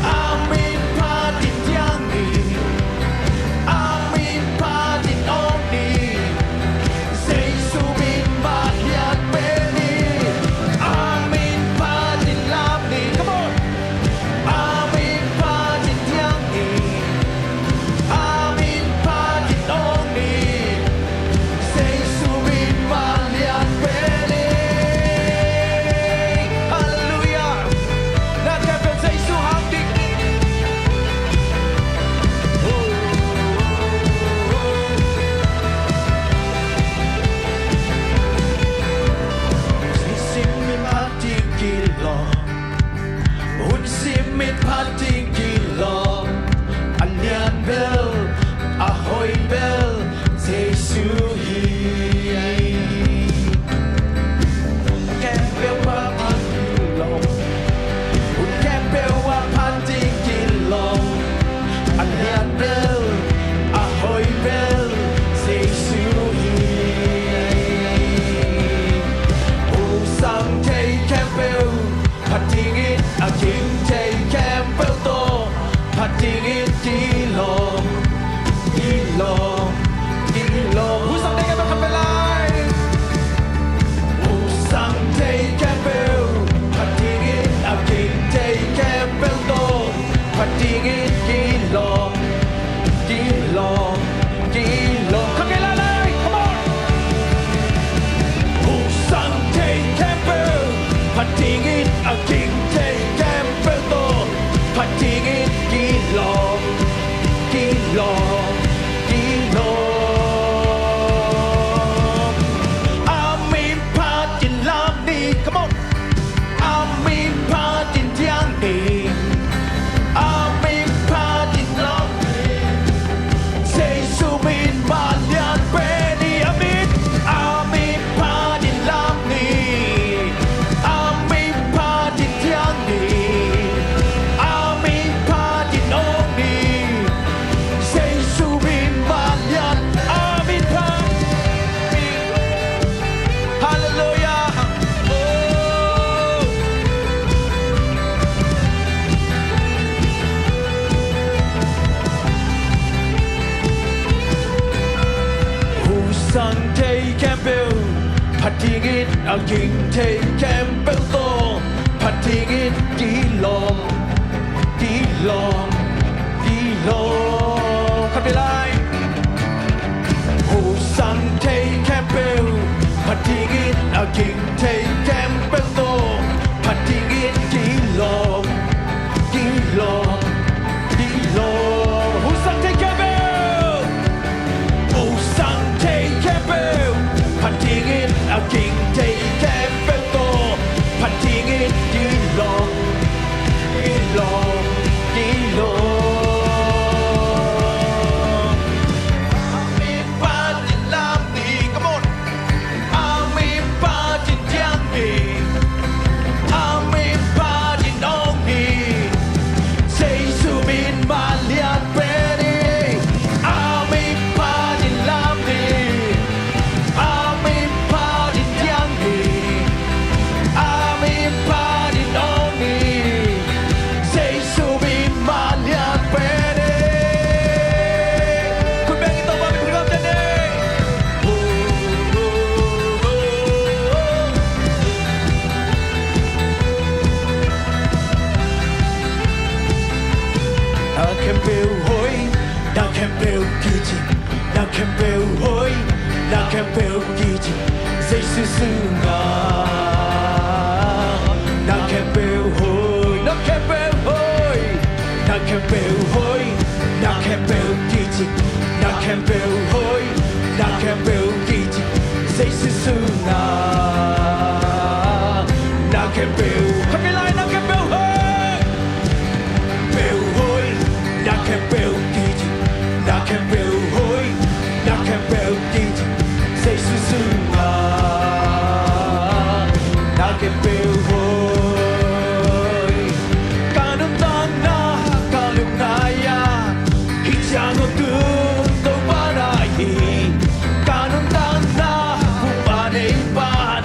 a min phatin thiang ni, a min phatin awng ni. Jesu min mah lian pen hi. A min phatin lam ni. Come on. A min phatin thiang ni, a min phatin awng ni. Jesu min mah lian pen hi. Halleluiah. Na khempeuh Jesu hang ding. Zi sim in phat ding kilawm, hun sim in phat ding kilawm, a lian bel a hoi bel Jesu hi. Khempeuh phat ding kilawm, hun khempeuh ah phat ding kilawm, a lian bel a hoi bel Jesu hi. Hong sang thei khempeuh phat dingin, a ging thei khempeuh A ging thei khempeuh tawh phat dingin kilawm, kilawm, kilawm. A min phatin lam ni, come on. A min phatin diang ni. A min phatin lam ni. Jesu min mah lian pen ni. A min, a min phatin lam ni. A min phatin diang ni. A min phatin awng ni. Jesu min mah lian. A min phat. Halleluia. Oh. Hong sang thei khempeuh phat dingin, a ging thei khempeuh tawh phat dingin kilawm, kilawm, kilawm. Khat vei lai. Hong sang thei khempeuh phat dingin, a ging thei khempeuh tawh phat dingin kilawm, kilawm, kilawm. Hong sang thei khempeuh, hong sang thei khempeuh phat dingin, a ging thei khempeuh tawh phat dingin kilawm, kilawm, kilawm. A min phatin lam ni, come on. A min phatin diang ni. A min phatin awng ni. Jesu min mah lian pen ni. A min phatin lam ni. A min phatin diang ni. A min phatin awng ni. Jesu min mah lian pen ni. Khut beng in Topa min phat gawp ta ni. Na khempeuh hoih, na khempeuh kici, na khempeuh hoih, na khempeuh kici, Jesu sungah. Na khempeuh hoih, na khempeuh hoih, na khempeuh hoih, na khempeuh kici, na khempeuh hoih, na khempeuh kici, Jesu sungah. Na khempeuh, khat vei lai, na khempeuh hoih. Khempeuh hoih, na khempeuh kici, na khempeuh hoih, na khempeuh kici, Jesu sungah. Na khempeuh hoih. Ka nuntakna, ka lungngai ah, hih ciang hong tung Topa na hi. Ka nuntakna, Topa nei pan,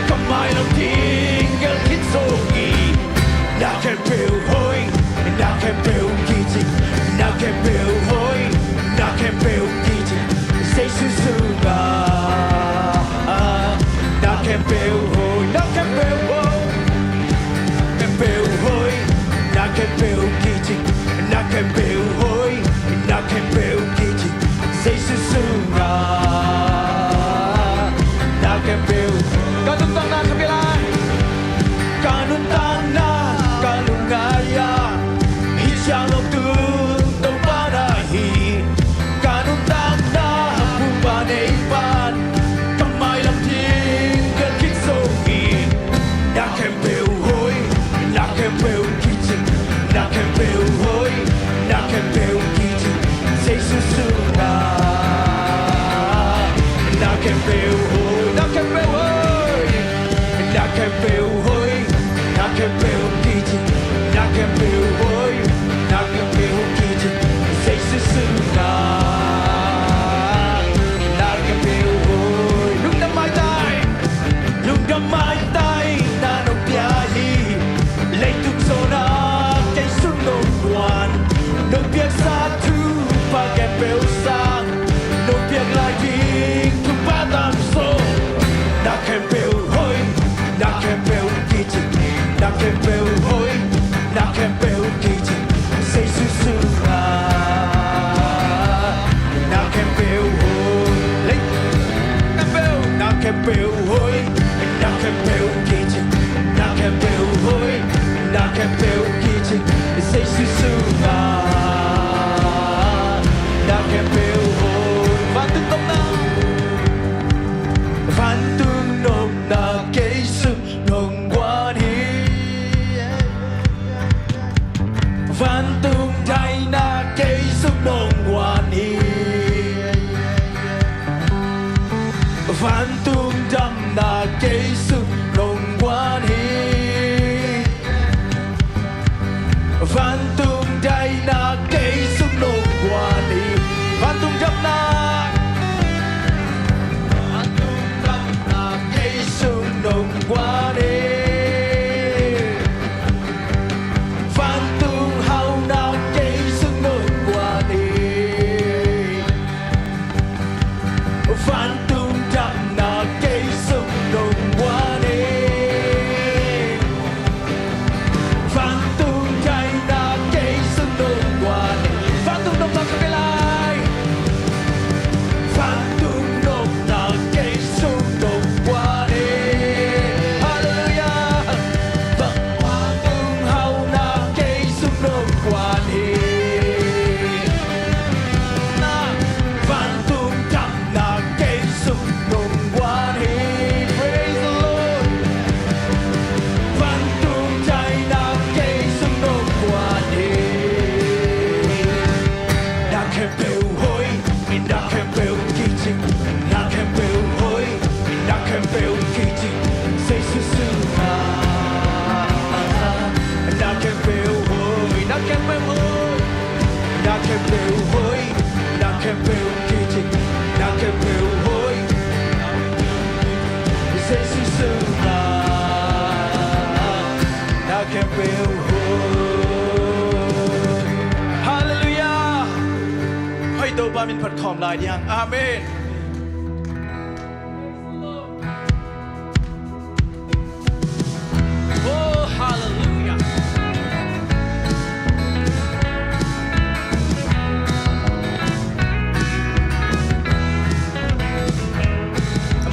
ka mailam ding gel khit zo hi. Na khempeuh hoih, na khempeuh kici, na khempeuh hoih, na khempeuh kici, Jesu sungah. Na khempeuh hoih, na khempeuh hoih, khempeuh hoih, na khempeuh kici, na khempeuh hoih, na khempeuh kici, Jesu sungah. Na khempeuh, ka nuntakna, khat vei lai. Ka nuntakna, ka lungngai ah, hih ciang hong tung Topa na hi. Ka nuntakna, Topa nei pan, ka mailam ding gel khit zo hi. Na khempeuh hoih, na khempeuh kici, na khempeuh hoih, na khempeuh kici, Jesu sungah. Na khempeuh hoih, na khempeuh hoih, na khempeuh hoih, na khempeuh kici, na khempeuh hoih, na khempeuh kici, Jesu sungah. Na khempeuh hoih, lungdam maitai. Lungdam maitai na nong pia hi. Leitung zawhna kei sung nong guan, nong piaksa thupha khempeuh sang, nong piak lai ding thupha tam zaw. Na khempeuh hoih, na khempeuh kici, na khempeuh hoih, na khempeuh kici, Jesu sungah. Na khempeuh hoih, lei khempeuh, na khempeuh hoih, na khempeuh kici, na khempeuh Jesu sungah na khempeuh hoih. Vantung nopna, vantung nopna kei sung nong guan hi. Vantung daihna kei sung nong guan hi. Vantung damna kei sung nong guan hi. Vantung daihna kei sung nong guan hi. Vantung damna, vantung damna kei sung nong guan hi. Vantung hauna kei sung nong guan hi. Vantung damna kei sung nong guan hi. Vantung daihna kei sung nong guan hi. Vantung nopna ka pe lai. Vantung nopna kei sung nong guan hi. Halleluiah. Vantung hauna kei sung nong guan hi. Na, vantung damna kei sung nong guan hi. Praise the Lord. Vantung daihna kei sung nong guan hi. Na khempeuh hoih, na khempeuh kicing, na khempeuh hoih, na khempeuh kicing, Jesu sungah. Na khempeuh hoih, na khempeuh hoih, na khempeuh hoih, na khempeuh kicing, na khempeuh hoih, Jesu sungah. Na khempeuh hoih. Halleluiah. Hoi, Topa min phat khawm lai ding. Amen. Oh, halleluiah.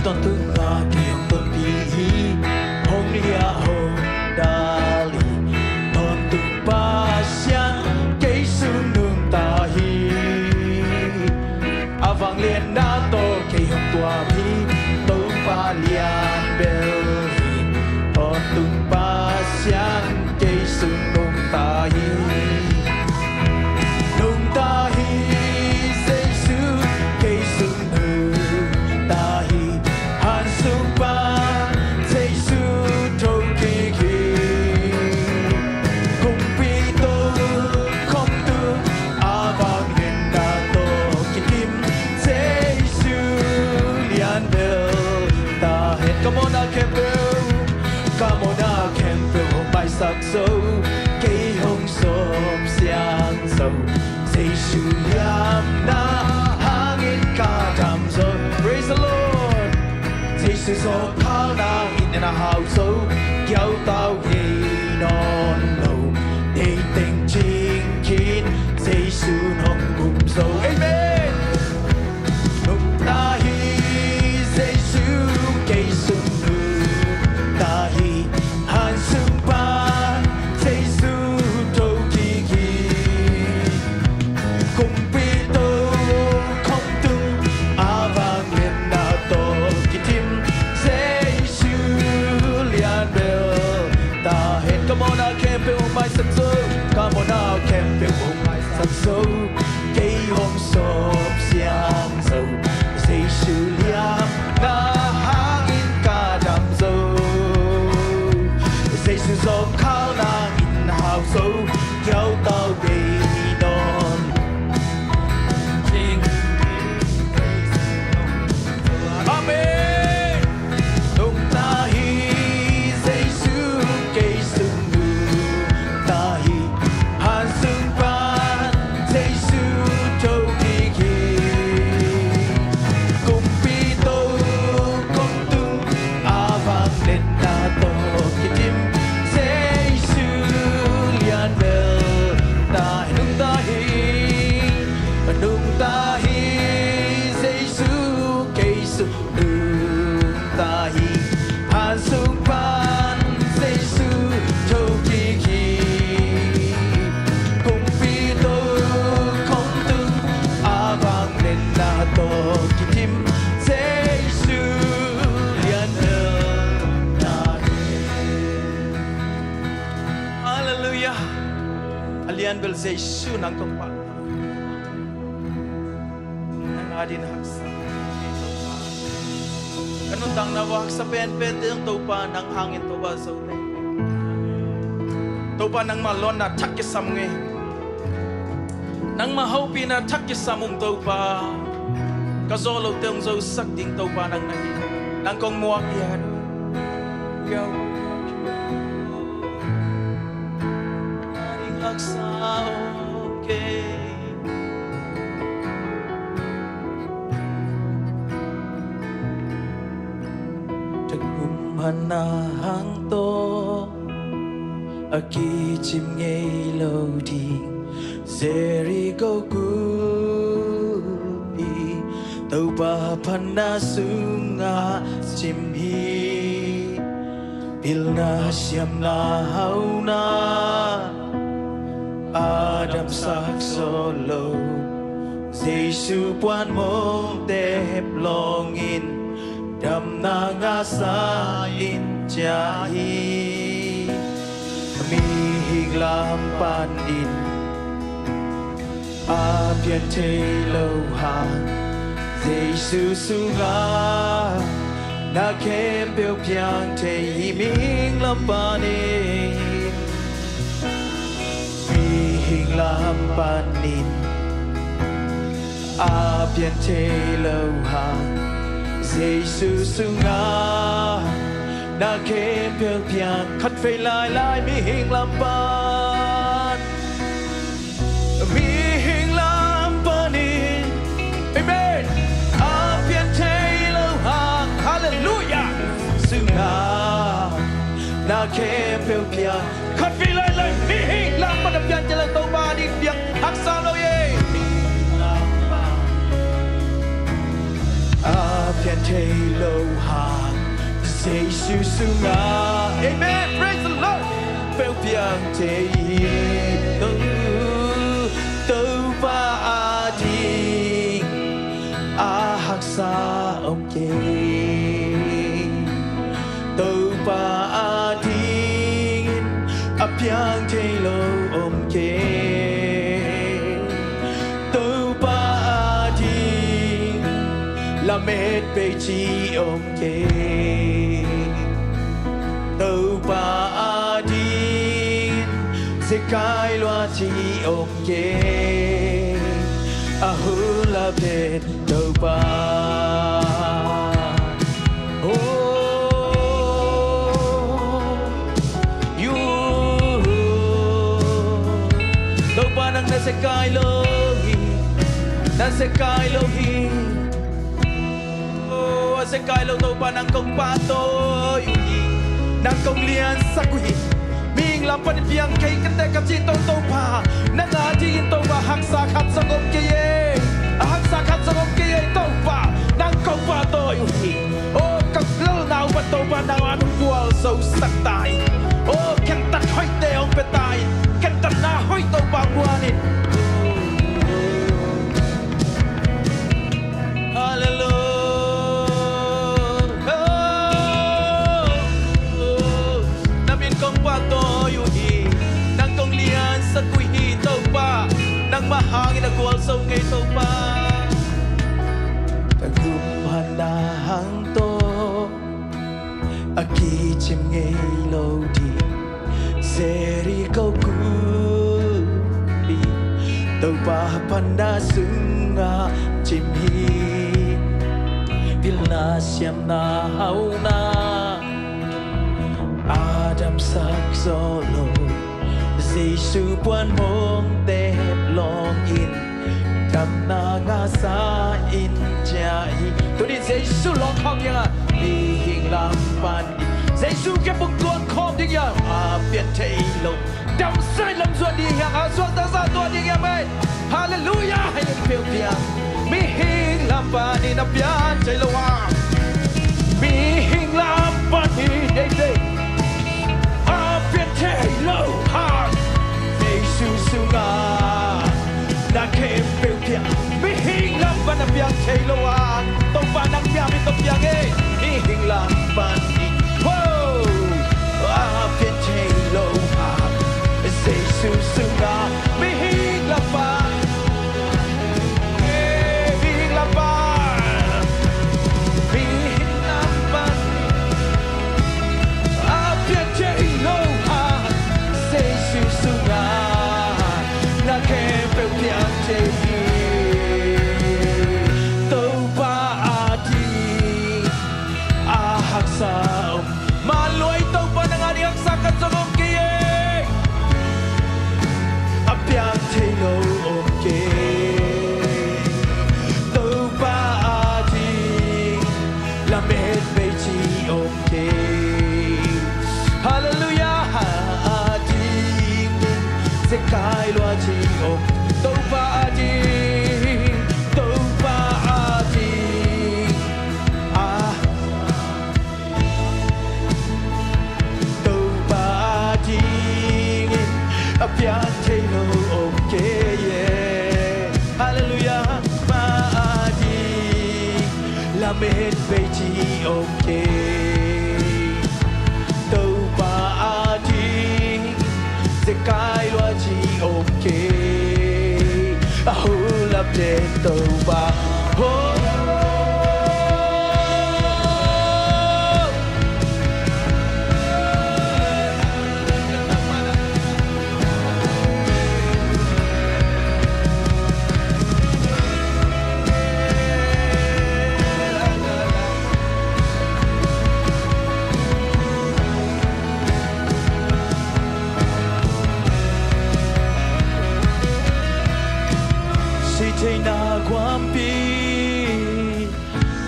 Tawntung a kei hong tonpih hi, hong liah hong dal hi. Tawntung Pasian kei sung nungta hi. A vangliatna tawh kei hong tuam hi, Topa lian bel hi. Tawntung Pasian kei sung nungta hi. Nungta hi, Jesu kei sung nungta hi. Hansung pan Jesu thokik hi. Kumpi tokhom tung a vangliatna tawh kidim, Jesu lian bel ta hen. Come on, a khempeuh. Come on, a khempeuh hong maisak zo, kei hong sawm siang zo. Jesu liamna hangin ka dam zo. Praise the Lord. Jesu zawhkhalna in na hau zo, kiautau kei nawn lo. Dei teng cing khin, Jesu hong gum zo. Amen. Nungta hi, Jesu kei sung nungta hi. Hansung pan Jesu thokik hi. Kumpi tokhom tung a vangliatna tawh kidim, Jesu lian bel ta hen. Come on, a khempeuh hong maisak zo. Come on, a khempeuh hong maisak zo. Kei hong sawm siang zo, Jesu liamna hangin ka dam zo. Jesu zawhkhalna in hau zo, kiautau kei nawn. Amen. Nungta hi, Jesu kei sung nungta hi. Hansung pan Jesu thokik hi. Halleluiah. A lian bel Jesu nang kong pah. Nang adingin haksa. Ka nuntakna uah haksa penpen ding Topa nang hangin Topa zo ding. Topa nangmah lawnna thak kisam ung ei. Nangmah hopihna thak kisam ung Topa. Ka zawh lote hong zosak ding Topa nang na hi. Nang kong muak pian. Haksa om kei. Tangum hana hang tawh a kicim ngei lo ding Jericho khuapi Topa phatna sungah cim hi. Pilna siamna hauna a damsak zawh lo Jesu puan mawngte hep lawngin damna ngahsa in ciah hi. Mihing lam panin a pian thei lo hang Jesu sungah na khempeuh piang thei hi. Mihing lam panin mihing lam panin a pian thei lo hang Jesu sungah na khempeuh piang khat vei lailai mihing lam pan. Mihing lam panin. Amen. A pian thei lo hang. Halleluiah. Sungah na khempeuh piang. Khat vei lailai mihing lam pan a pian thei lo Topa ding piang. Haksa lo ei. A pian thei lo hang Jesu sungah. Amen. Praise the Lord. Peuh piang thei hi. To, Topa ading a haksa om kei. Topa adingin a piang thei lo om kei. Topa ading lamet pei ci om kei. Topa ading zekai lua ci om kei. A hun la pen Topa. Oh, you. Topa nang na zekai lo hi. Na zekai lo hi. Oh, a zekai lo Topa nang kong pahtawi uh hi. Nang kong liansak uh hi. Mihing lam panin piang kei kei teh ka cih tawh Topa nang adingin Topa haksa khat zong om kei ei. A haksa khat zong om kei ei Topa nang kong pahtawi uh hi. Oh, ka lalna uh pan Topa nang ading gualzosak ta in. Oh, khentat hoihte hong pia ta in. Khentatna hoih Topa guan in. Halleluiah. Na min kong pahtawi uh hi. Nang kong liansak uh hi Topa. Nangmah hangin a gualzo ngei Topa. Tangum hana hang tawh a kicim ngei lo ding Jericho khuapi Topa phatna sungah cim hi. Pilna siamna hauna a damsak zawh lo Jesu puan mawngte hep lawngin damna ngahsa in ciah hi. Tuni Jesu lawng khawm ding a mihing lam pan Jesu kiang pungtuak khawm ding hiam? A pian thei lo damsai lam zuan ding hiam? A suakta sa tuah ding hiam ei? Halleluiah. Hei in peuh piang mihing lam panin a pian thei lo hang mihing lam panin ei ei a pian thei lo hang Jesu sungah na khempeuh piang. Mihing lam pan a piang thei lo a Topa nang piang mi tawh piang ei. Mihing lam pan in ho a pian thei lo a Piang thei lo om kei e. Halleluiah. Mah a ding lamet bei ci om kei. Topa a ding zekai lua ci om kei. A hulap den Topa. Oh. Sitheina guampi,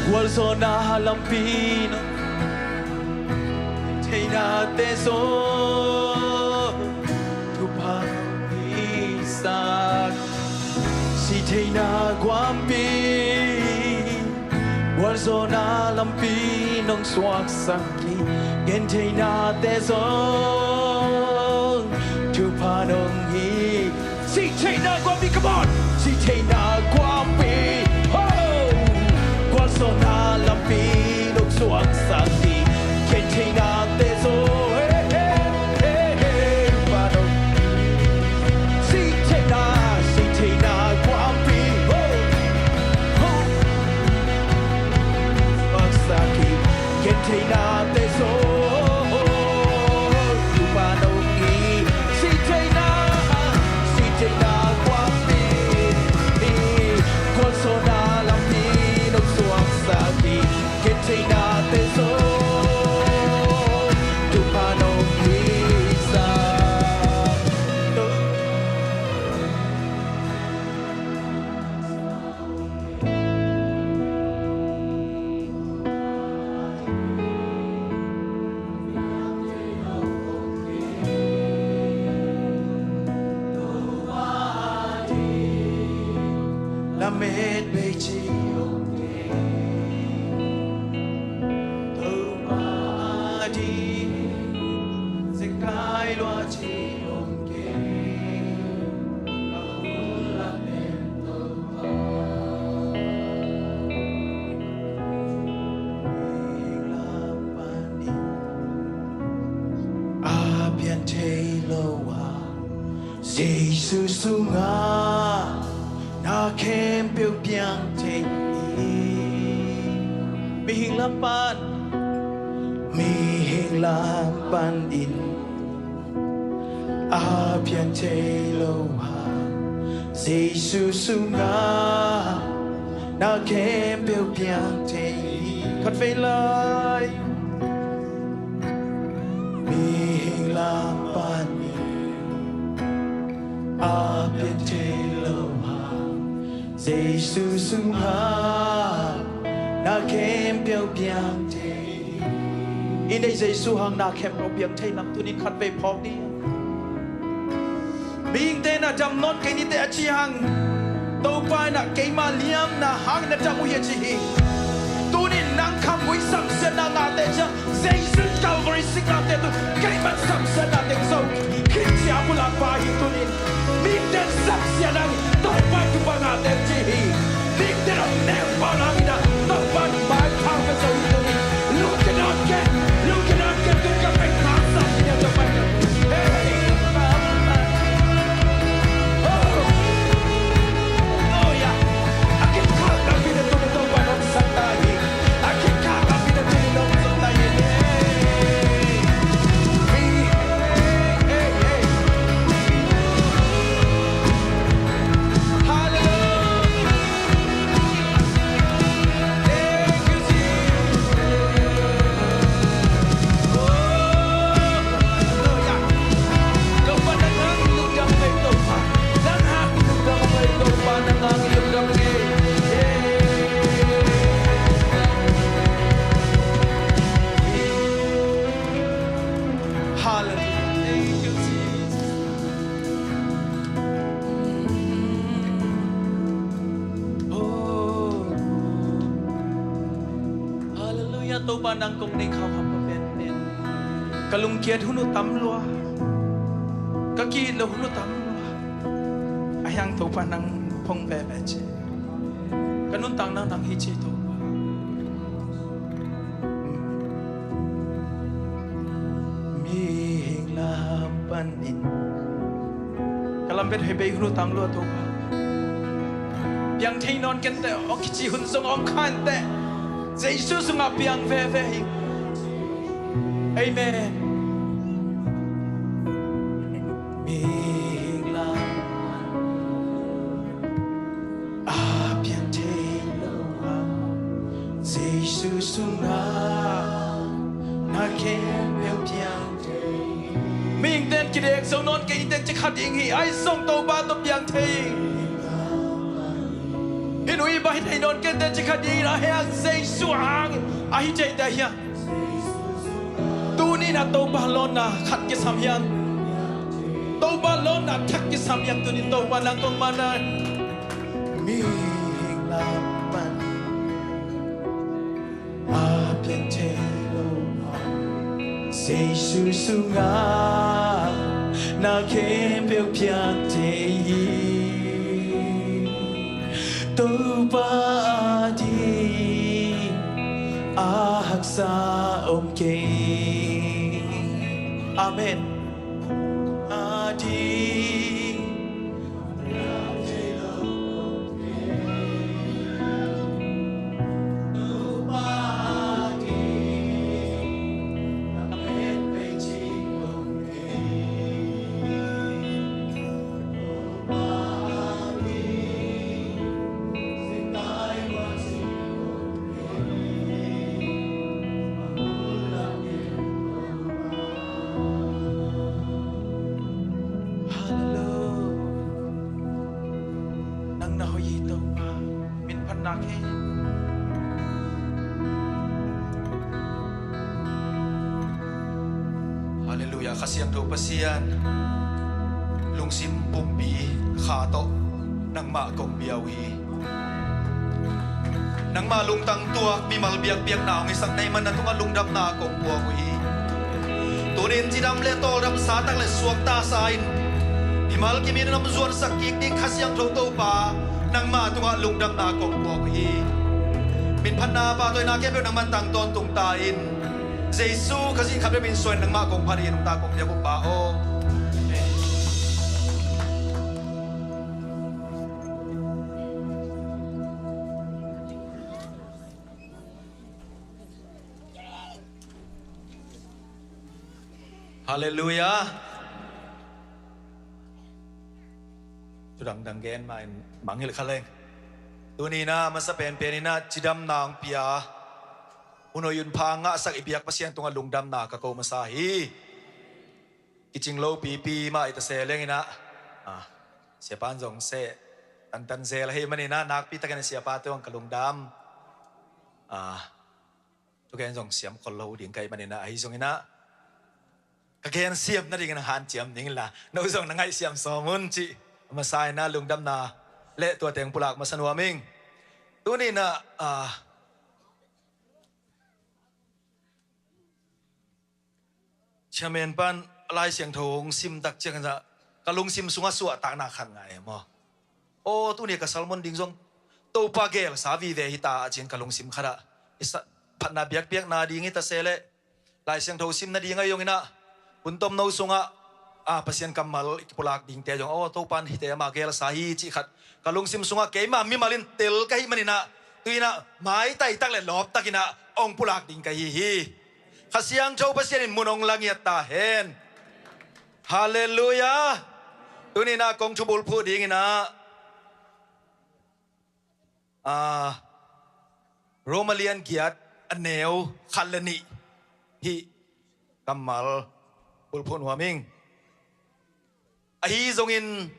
gualzawhna lampi nong, theinate zong thupha nong hisak. Sitheina guampi, gualzawhna lampi nong suaksak hi. Gentheinate zong thupha nong hi. Sitheina guampi, come on. Sitheina guampi, ho. Gualzawhna lampi nong suaksak hi. Gentheinate zong, hey, hey, hey, hey, pa nong. Sitheina, sitheina guampi, ho, ho. Suaksak hi. Gentheinate zong thupha nong hi. Sitheina, sitheina guampi, gualzawhna lampi nong suaksak hi. Gentheinate zong thupha nong hisak. Lamet bei ci om kei. Topa a ding zekai lua ci om kei. Ka hun lam den Topa. Mihing lam panin a pian thei lo a, Jesu sungah na khempeuh piang thei hi. Mihing lam pan, mihing lam panin a pian thei lo a, Jesu sungah na khempeuh piang thei hi. Khat vei lai. Mihing lam panin a pian thei lo a, Jesu sungah na khempeuh piang thei hi. I neih Jesu hang na khempeuh piang thei lam tunin khat vei phawk dih. Mihingte na dam nawn kei nite a ci hang, Topa in ah keima liamna hangin na dam uh hi a ci hi. Tunin nang khamgui samsiatna ngahte ciang Jesu Calvary singlamteh tungah keima samsiatna teng zo khin ci a pulakpa hi. Tunin mihingte samsiatna hangin Topa in thupha ngahte ci hi. Mihingte a neu pau nangin ah Topa in maipha ka zo hi. Tunin lungkia nawn kei, lungkia nawn kei, tu ka pek pa sa hi a Topa in. Hey, oh, oh, yeah. A kikhak lampi na tunin Topa in hong sangta hi. A kikhak lampi na tunin hong sangta hi. Hey, hey, hey, hey. Hallelujah. Hallelujah. Thank you, Jesus. Oh. Hallelujah. Topa nang kong nei khauh khauh ka pen pen. Ka lungkiat hun uh tam lua. Ka ki lo hulu tam lua. A hiang Topa nang phong veve ci. Ka nuntak nang nang hi ci Topa. Mihing lam panin ka lam bet hei bei hulu tam lua Topa. Piang thei nawn kenteh, aw kici hun zong om khanteh. Jesu sungah piang veve hi. Amen. Mihing lam a piang thei lo a, Jesu sungah na khempeuh piang thei. Mihing ten kidek zo nawn kei teh ci kha ding hi, ahi zong Topa tawh piang thei. Hih nu i bah hi thei nawn kei teh ci kha ding hi, a hiang Jesu hang ahi thei teh hiang. Tuni-in ah Topa lawnna khat kisam hiam? Topa lawnna thak kisam hiam? Tuni-in Topa nang kong man a, mihing lam pan a piang thei lo a, Jesu sungah na khempeuh piang thei hi. Topa ading a haksa om kei. Amen. Ading Hallelujah. Nang na hoih hi Topa, min phatna kei. Hallelujah, Kha Siangtho Pasian, lungsim pumpi kha tawh nangmah kong bia uh hi. Nangmah lungtang tuak mimal biakpiakna hong hisak na hih man na tungah lungdamna kong puak uh hi. Tunin cidam le tawldam sa tak le suakta sa in mimal kimin in hong zuansak kik ding Kha Siangtho Topa, nangmah tungah lungdamna kong puak uh hi. Min phatna pahtawina khempeuh nangman tang tawntung ta in. Jesu Khazih khat bek min suan nangmah kong phat hi, nungta kong piak uh Pa aw. Amen. Hallelujah. Thu dangdang gen mah in mangngilh kha leng. Tuni-in ah masa penpen in ah cidamna hong pia, hun hoih hun pha ngahsak i biak Pasian tungah lungdamna ka ko masa hi. Kicing lopipi mah i ta se leng in ah, ah, siapa in zong seh tantan zel ahih manin ah nakpi takin siapa tungah ka lungdam. Ah, thu gen zong siam khol lo ding ka hih manin ah, ahi zongin ah ka gen siam nadingin hanciam ding inla, no zong na ngaihsiam sawm un cih a masa in ah lungdamna le tua teng pulak masa nuam ing. Tuni-in ah, ah, Chairman pan Lai Siangtho hong sim tak ciangin ah ka lungsim sungah suahtakna khat ngah e maw. Aw, tuni ka sermon ding zong Topa gelsa vive hi ta a ci-in ka lungsim khat ah i sa-, phatna biakpiakna ding hi ta se leh Lai Siangtho sim nading ahi zongin ah hun tomno sungah, ah, Pasian kammal i kipulak dingte zong, aw, Topa in hihte mah gelsa hi cih khat ka lungsim sungah keimah mimal in tel ka hih manin ah, tu-in ah maitai tak le lawp takin ah hong pulak ding ka hi hi. Kha Siangtho Pasian in mun hong la ngiat ta hen. Hallelujah. Tuni-in ah kong thubulphuh dingin ah, ah, Roma lian giat a neu khat le nih hih kammal bulphuh nuam ing. Ahi zongin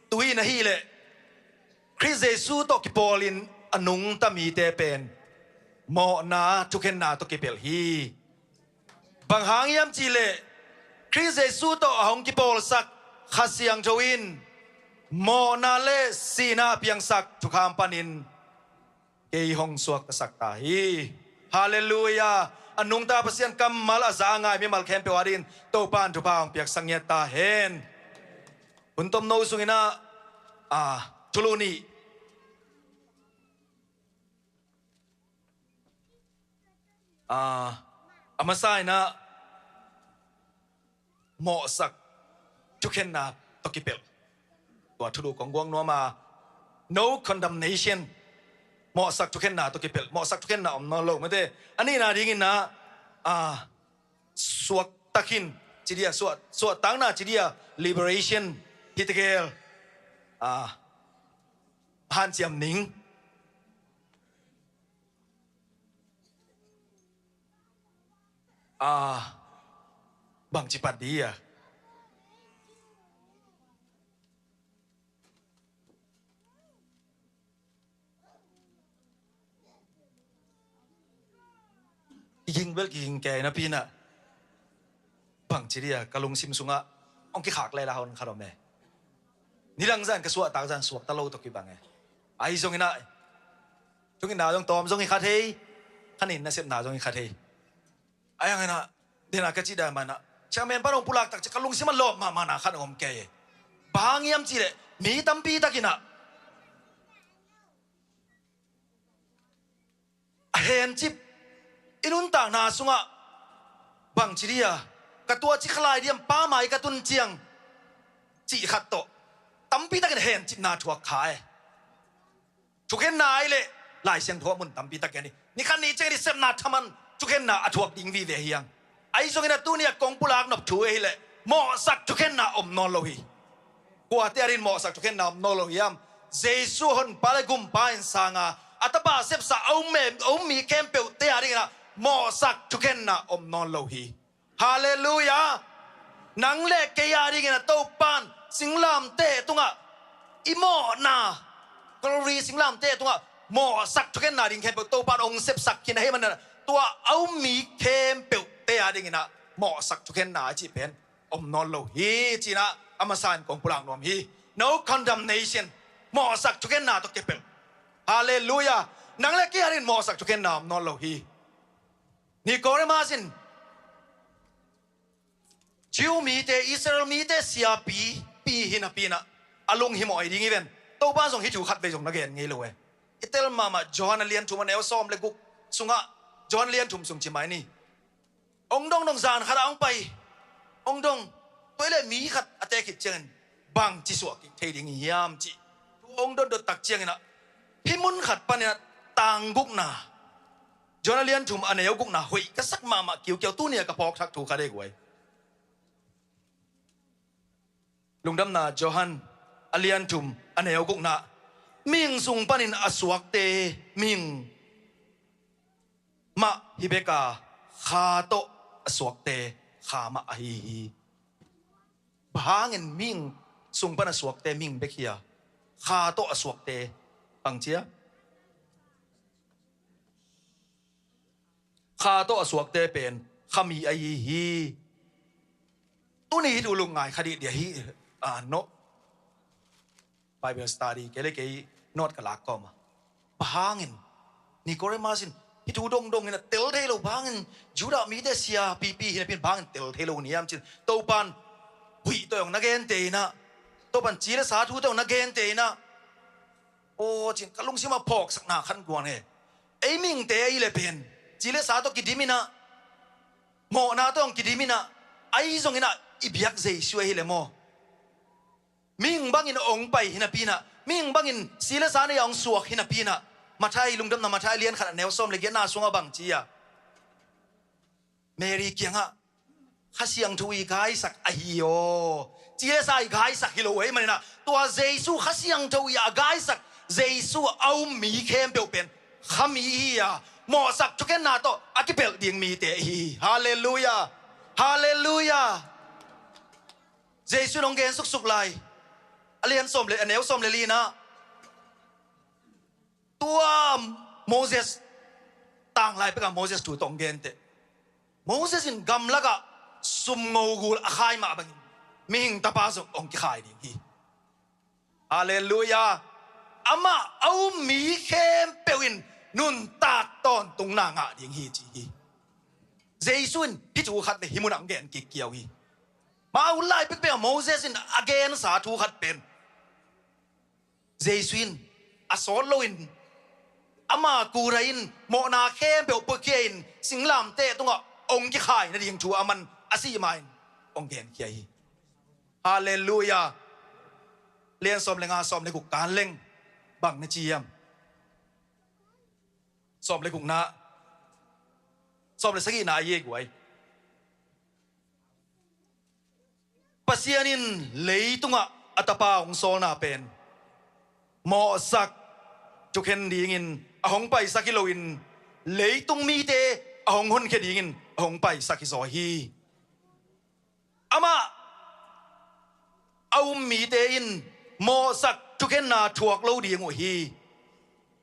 tu-in ahih leh Khrih Jesu tawh kipawlin a nungta mite pen mawhna thukhenna tawh kipelh hi. Bang hang hiam cih leh Khrih Jesu tawh a hong kipawlsak Kha Siangtho in mawhna le sihna a piangsak thukham panin kei hong suaktasak ta hi. Hallelujah. A nungta Pasian kammal a za a ngai mimal khempeuh adingin Topa in thupha hong piaksak ngiat ta hen. Hun tomno sungin ah, ah, thulu nih, ah, a masa in ah mawhsak thukhenna tawh kipelh. Tua thulu kong guang nuam a, no condemnation. Mawhsak thukhenna tawh kipelh. Mawhsak thukhenna om nawn lo mate. A nihna dingin ah, ah, suaktakin ci dia, suah, suahtakna ci dia, liberation hi tegel. Ah, hanciam ning. Ah, bangci pat di a. Kiging bel kiging kei napi in ah, bangci dia ka lungsim sungah hong kikhak lai la hon khat om e. Nidang zan ka suahtak zan suakta lo tawh kibang e. Ahi zongin ah, thungetna zong tawm zong hi kha thei, khanin nasepna zong hi kha thei. Ahi hangin ah, dena ka cih dan mah in ah, chairman pan hong pulak tak ciang ka lungsim a lawp mahmahna khat hong om kei e. Bang hang hiam cih leh mi tampi takin ah a hencip i nuntakna sungah, bangci dia ka tuaci kha lai diam, pa mai ka tun ciang cih khat tawh tampi takin a hencipna thuak kha e. Thukhenna ahi leh Lai Siangtho ah mun tampi takin hi. Ni khat ni ciangin i sepna thaman thukhenna a thuak ding vive hi hang. Ahi zongin ah tuni a kong pulak nop thu ahi leh mawhsak thukhenna om nawn lo hi. Kuate adingin mawhsak thukhenna om nawn lo hiam? Jesu Honpa le Gumpa in sang a, a Tapa sepsa a um mi, a um mi khempeuhte adingin ah mawhsak thukhenna om nawn lo hi. Halleluiah. Nang le kei adingin ah Topan singlamteh tungah i mawhna, Calvary singlamteh tungah mawhsak thukhenna ding khempeuh Topan hong sepsak khin ahih manin ah, tua a um mi khempeuhte adingin ah mawhsak thukhenna a cih pen om nawn lo hi ci-in ah a masa in kong pulak nuam hi. No condemnation. Mawhsak thukhenna tawh kipelh. Halleluiah. Nang le kei adingin mawhsak thukhenna om nawn lo hi. Nicodemus in Jew mite, Israel mite siapi pi hi napi in ah, a lunghimawh ahi ding hi ven. Topa zong hih thu khatvei zong na gen ngei lo e. I tel mahmah Johan a lian thum a neu sawm le guk sungah, Johan a lian thum sung ci mai ni. Hong dong dong zan khat ah hong pai. Hong dong. Tua hi leh mi khat a teh khit ciangin bangci suah kik thei ding hi hiam cih thu hong dotdot tak ciangin ah, hih mun khat panin ah tang gukna, Johan a lian thum a neu gukna hoih ka sak mahmah kiukiau, tuni a ka phawk thak thu khat hi guai. Lungdamna Johan a lian thum a neu gukna, mihing sung panin a suakte mihing mah hi bek a, Kha tawh a suakte Kha mah ahi hi. Bang hangin mihing sung pan a suakte mihing bek hi a, Kha tawh a suakte bang ci a? Kha tawh a suakte pen Kha mi ahi hi. Tuni hih thu lungngai kha dih dia hi. Ah, no. Bible study kei le kei note ka lak kawm a, bang hangin Nicodemus in hih thu dongdong in a tel thei lo, bang hangin Judah mite sia pipi hi napi in bang hangin tel thei lo ni hiam ci-in Topan huih tawh hong na gente in a, Topan ci le sa thu tawh hong na gente in a, aw ci-in ka lungsim a phawksakna khat guan e. Ei mihingte ahi le pen ci le sa tawh kidim in a, mawhna tawh hong kidim in a, ahi zongin a i biak Jesu ahi le maw? Mihing bangin hong pai hi napi in a, mihing bangin si le sa nei a hong suak hi napi in a, Matthai, Lungdamna Matthai lian khat a neu sawm le giatna sungah bang ci a, Mary kiangah Kha Siangtho i gaisak ahi aw. Ci le sa i gaisak hi lo ahih manin a, tua Jesu Kha Siangtho i a gaisak Jesu a um mi khempeuh pen Kha mi hi a, mawhsak thukhenna tawh a kipelh ding mite hi. Halleluiah. Halleluiah. Jesu in hong gen suksuk lai, a lian sawm le, a neu sawm le li in a, tua Moses tang lai pek a Moses thu tawh hong gen teh, Moses in gamlak ah sumngo gul a khai mah bangin mihing Tapa zong hong kikhai ding hi. Halleluiah. Amah a um mi khempeuh in nuntak tawntungna ngah ding hi ci hi. Jesu in hih thu khat le hih mun ah hong gen kik kiau hi. Mah a hun lai pekpek ah Moses in a gensa thu khat pen Jesu in a sawt loin ama kura in mawhna khempeuh puakhia in singlamteh tungah hong kikhai nading thu aman a sih ma-in hong genkhia hi. Halleluiah. Lian sawm le nga, sawm le guk kan leng bang na ci hiam? Sawm le gukna, sawm le sagihna a hi ei guai. Pasian in leitungah a Tapa hong sawlna pen mawhsak thukhen dingin a hong paisak hi loin leitung mite a hong honkhia dingin a hong paisak hi zaw hi. Amah a um mite in mawhsak thukhenna thuak lo ding uh hi.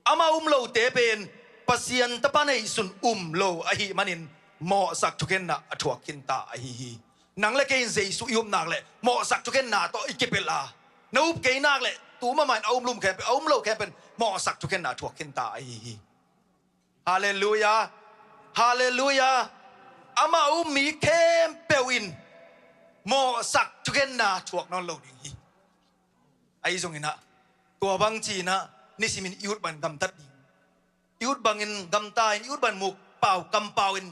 Amah um lote pen Pasian Tapa neihsun um lo ahih manin mawhsak thukhenna a thuak khinta ahi hi. Nang le kei in Jesu i up nak leh mawhsak thukhenna tawh i kipelh a, na up kei nak leh tu mahmah in a um lum khempeuh, a um lo khempeuh in mawhsak thukhenna a thuak khinta ahi hi. Halleluiah. Halleluiah. Amah a um mi khempeuh in mawhsak thukhenna thuak nawn lo ding hi. Ahi zongin ah tua bang ci-in ah nisimin i ut bangin gamtat ding, i ut bangin gamta in, i ut bangin muk pau kampau in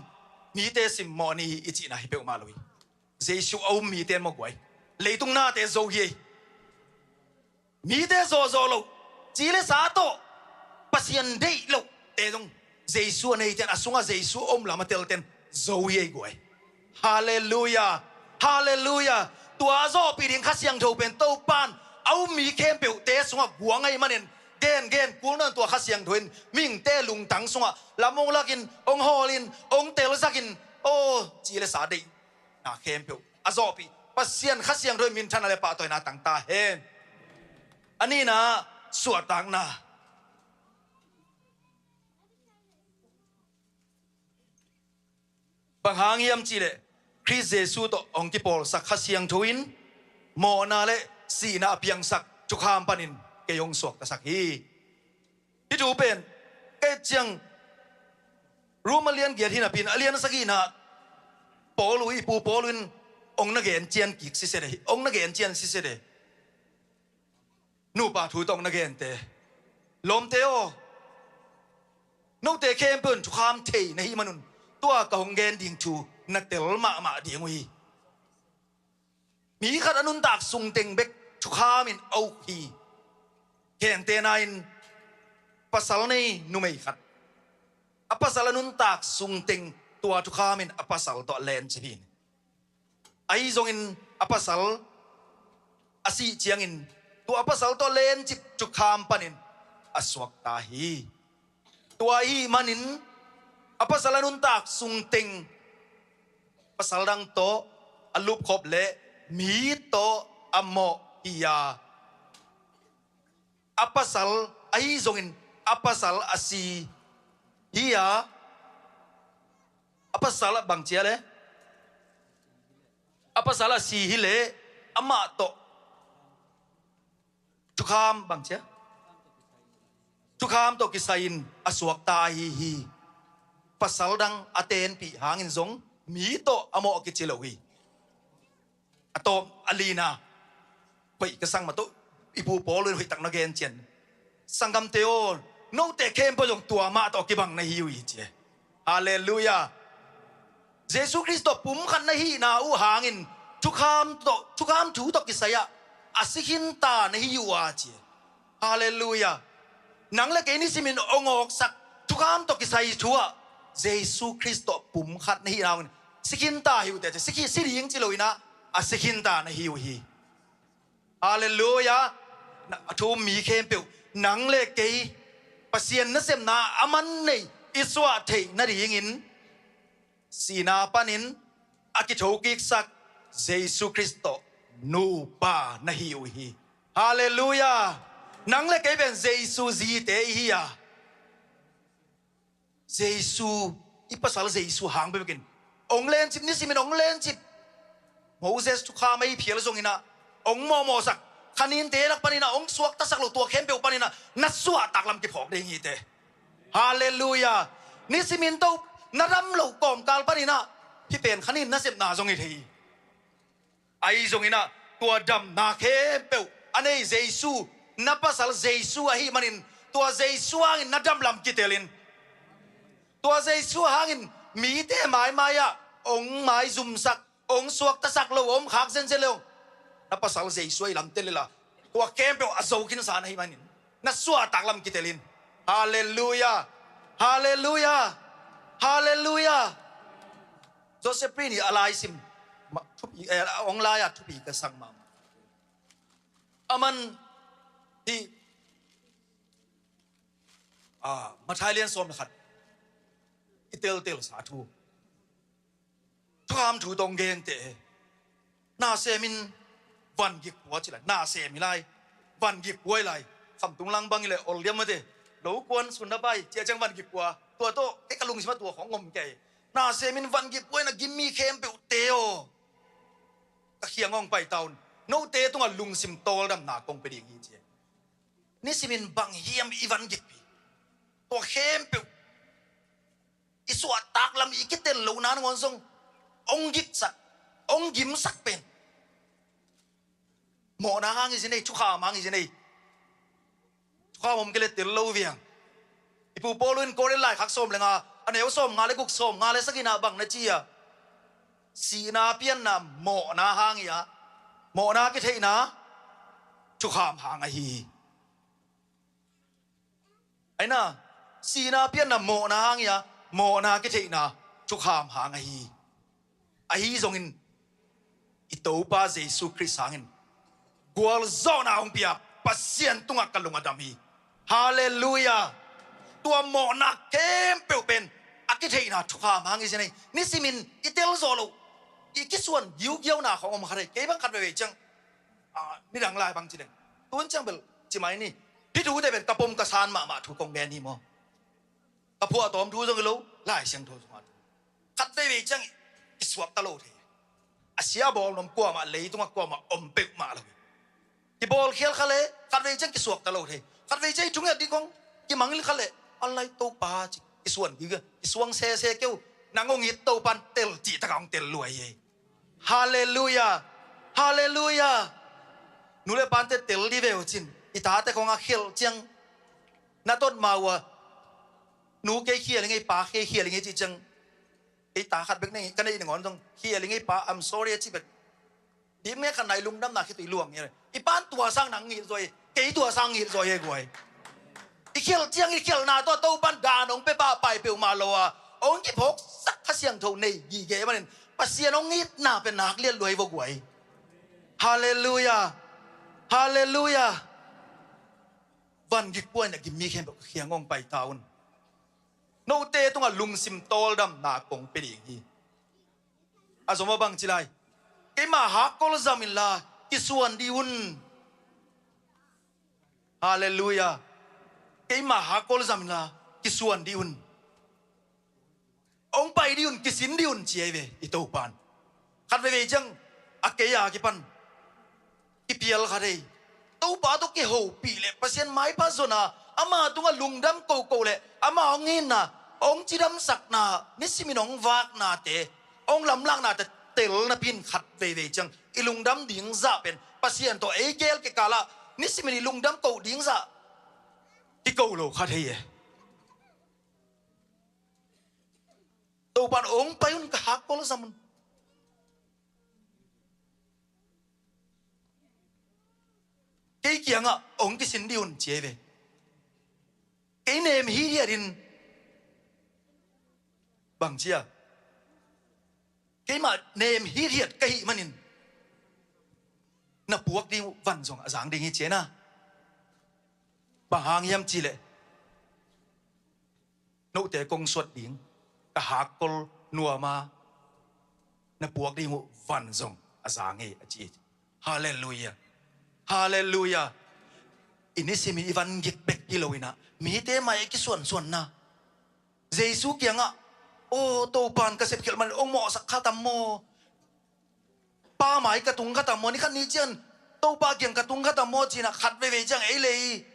mite simmawh ni hi i cihna hi peuhmah lo hi. Jesu a um mite in maw guai, leitung nate zo hi ei. Mite zawhzawh loh, ci le sa tawh Pasian deih lohte zong Jesu a neite in, a sungah Jesu a um lam a telte in zo hi ei guai. Halleluiah. Halleluiah. Tua a zawhpih ding Kha Siangtho pen Topa in a um mi khempeuhte sungah guang ahih manin gengen kul nawn, tua Kha Siangtho in mihingte lungtang sungah lam hong lakin, hong hawlin, hong telsakin, aw, ci le sa deihna khempeuh a zawhpih Pasian Kha Siangtho in minthanna le pahtawina tang ta hen. A nihna, suahtakna. Bang hang hiam cihleh Khrist Jesu tawh hong kipawlsak Kha Siangtho in mawhna le sihna a piangsak thukham panin kei hong suaktasak hi. Hih thu pen ka et ciang Rom a lian giat hi napi-in a lian sagihna Paul uh, i pu Paul uh in hong na gen cian kik siseh e, hong na gen cian siseh e. Nupa thu tawh hong na gente, lawmte aw, note khempeuh in thukham thei na hih manun tua ka hong gen ding thu na tel mahmah ding uh hi. Mi khat a nuntak sungteng bek thukham in a uk hi. Gentehna in pasal nei numei khat, a pasal a nuntak sungteng tua thukham in a pasal tawh lencip hi. Ahi zongin a pasal a sih ciangin tua a pasal tawh lencip thukham panin a suakta hi. Tua ahih manin a pasal a nuntak sungteng pasal dang tawh a lupkhop leh mi tawh a mawh hi a, a pasal ahi zongin a pasal a si hi a, a pasal a bang cia le, a pasal a si hileh amah tawh thukham bang cia, thukham tawh kisai-in a suakta ahi hi. Pasal dang a tenpih hangin zong mi tawh a mawh kici lo hi. A tawp a lina, hoih ka sang mah tawh i pu Paul in hoihtak na gen cian. Sanggamte aw, note khempeuh zong tua mah tawh kibang na hi uh hi ci e. Halleluiah. Jesu Khrist tawh pumkhat na hihna uh hangin thukham tawh, thukham thu tawh kisai-ah a si khinta na hi uh a ci e. Halleluiah. Nang le kei nisimin hong awksak thukham tawh kisai thu-ah Jesu Khrist tawh pumkhat na hihna hangin si khinta hi uh teh ci, si khi, si ding ci loin ah a si khinta na hi uh hi. Halleluiah. Na, a thu um mi khempeuh, nang le kei Pasian nasepna a man nei i suah theih nadingin sihna panin a kithokiksak Jesu Khrist tawh nupa na hi uh hi. Halleluiah. Nang le kei pen Jesu zite i hi a, Jesu, i pasal Jesu hang bekbekin hong lencip, nisimin hong lencip. Moses thukham ahi phial zongin ah hong mawhmawhsak, khaninte lak panin ah hong suaktasak lo, tua khempeuh panin ah na suahtak lam kiphawk ding hi teh. Halleluiah. Nisimin tawh na dam loh kawmkal panin ah hih pen khanin nasepna zong hi thei hi. Ahi zongin ah tua damna khempeuh a nei Jesu, na pasal Jesu ahih manin tua Jesu hangin na damlam kitel in. Tua Jesu hangin mite maimai ah ong maizumsak, ong suaktasak lo, om khak zenzen lo. Na pasal Jesu ahi lam tel inla, tua khempeuh a zo khinsa na hih manin na suahtak lam kitel in. Halleluiah. Halleluiah. Halleluiah. Joseph Prin i a laisim, ma- thupi, eh, a ong lai-a thupi ka sak mahmah. Aman hih, ah, Matthai lian sawm le khat i teltelsa thu, thukham thu tawh ong genteh e. Nasemin van gik pua ci lai, nasem hi lai, van gik pua hi lai. Khamtung lang bang hi leh ol liam mate, lo kuan sunna bai cia ciang van gik pua. Tua tawh kei ka lungsim ah tua khong om kei. Nasemin van gik pua in a gim mi khempeuh te aw, ka khiang ong paita un. Note tungah lungsim tawldamna kong pia ding hi ci e. Nisimin bang hiam i van gikpi? Tua khempeuh i suahtak lam i kitel lohna nangawn zong ong giksak, ong gimsak pen mawhna hang hi zen ei, thukham hang hi zen ei. Thukham om kei le tel lo viang. I pu Paul in Korin laikhak sawm le nga, a neu sawm nga le guk, sawm nga le sagihna bang na ci a, sihna pianna mawhna hang hi a, mawhna kitheihna thukham hang ahi hi. Aina, sihna pianna mawhna hang hi a, mawhna kitheihna thukham hang ahi hi. Ahi zongin i Topa Jesu Khrist hangin gualzawhna hong pia Pasian tungah ka lung a dam hi. Halleluiah. Tua mawhna khempeuh pen a kitheihna thukham hang hi zen ei. Nisimin i telzawh loh, i kisuan giugiauna khong om kha thei. Kei bang khat veivei ciang, ah, nidang lai bang ci deng, tun ciang bel ci mai ni. Hih thute pen ka pom ka san mahmah thu kong gen hi maw. Ka phuahtawm thu zong hi lo, Lai Siangtho zong a thu. Khat veivei ciang i suakta lo thei. A sia bawl nuam kuamah, leitungah kuamah om peuhmah lo hi. Kibawlkhial kha le khat vei ciang kisuakta lo thei. Khat vei ciang i thunget ding khong kimangngilh kha le, a lai Topa ci, kisuan gige, kisuang sese keu. Nang hong it Topan tel cih takah hong tel lua hi. Halleluiah. Halleluiah. Nu le pante tel dih ve uh cin. I tate khong a khialh ciang na tot ma uh a, nu kei khial ing ei, pa kei khial ing ei cih ciang, kei ta khat bek nei, ka neih nangawn zong khial ing ei pa, I'm sorry a ci bek. Dim nge khat nai lungdamna khit uh i luang hi. I pan tua sang nang ngilh zaw hi, kei tua sang ngilh zaw hi guai. I khialh ciang i khialhna tawh Topan dan hong pia pahpai peuhmah lo a, hong kiphawksak Kha Siangtho nei gige manin Pasian hong itna pen nak liat luai vua guai. Halleluiah. Halleluiah. Van gik pua in a gim mi khempeuh ka khiang hong paita un. Note tungah lungsim tawldamna kong pia ding hi. A zom a bang ci lai. Keimah hakkol zam inla kisuan dih un. Halleluiah. Keimah hakkol zam inla kisuan dih un. Hong pai dih un, kisin dih un ci ei ve i Topan. Khat veivei ciang a kei a kipan kipial khat ei. Topa tawh kihopih le Pasian maipha zonna, ama tungah lungdam koko le ama hong itna, hong cidamsakna, nisimin hong vaknate, hong lamlaknate tel napi in khat veivei ciang i lungdam ding zah pen Pasian tawh ei gel kikalah nisimin i lungdam ko ding zah kiko lo kha thei e. Topan hong pai un, ka hakkol zam un. Kei kiangah hong kisin dih un ci ei ve. Kei nem hithiat in bang cia, keimah nem hithiat ka hih manin na puak ding uh van zong a zang ding hi ci ei na. Bang hang hiam cih leh note kong suat ding, ka hakkol nuam a, na puak ding uh van zong a zang ei a ci. Halleluiah. Halleluiah. I nisimin i van gik bek hi lo inah mite mai a kisuansuanna. Jesu kiangah, aw Topan ka sepkhialh manin hong mawhsak kha tam maw? Pa mai ka tung kha tam maw? Ni khat ni ciang Topa kiang ka tung kha tam maw? Cinah khat veivei ciang ei lei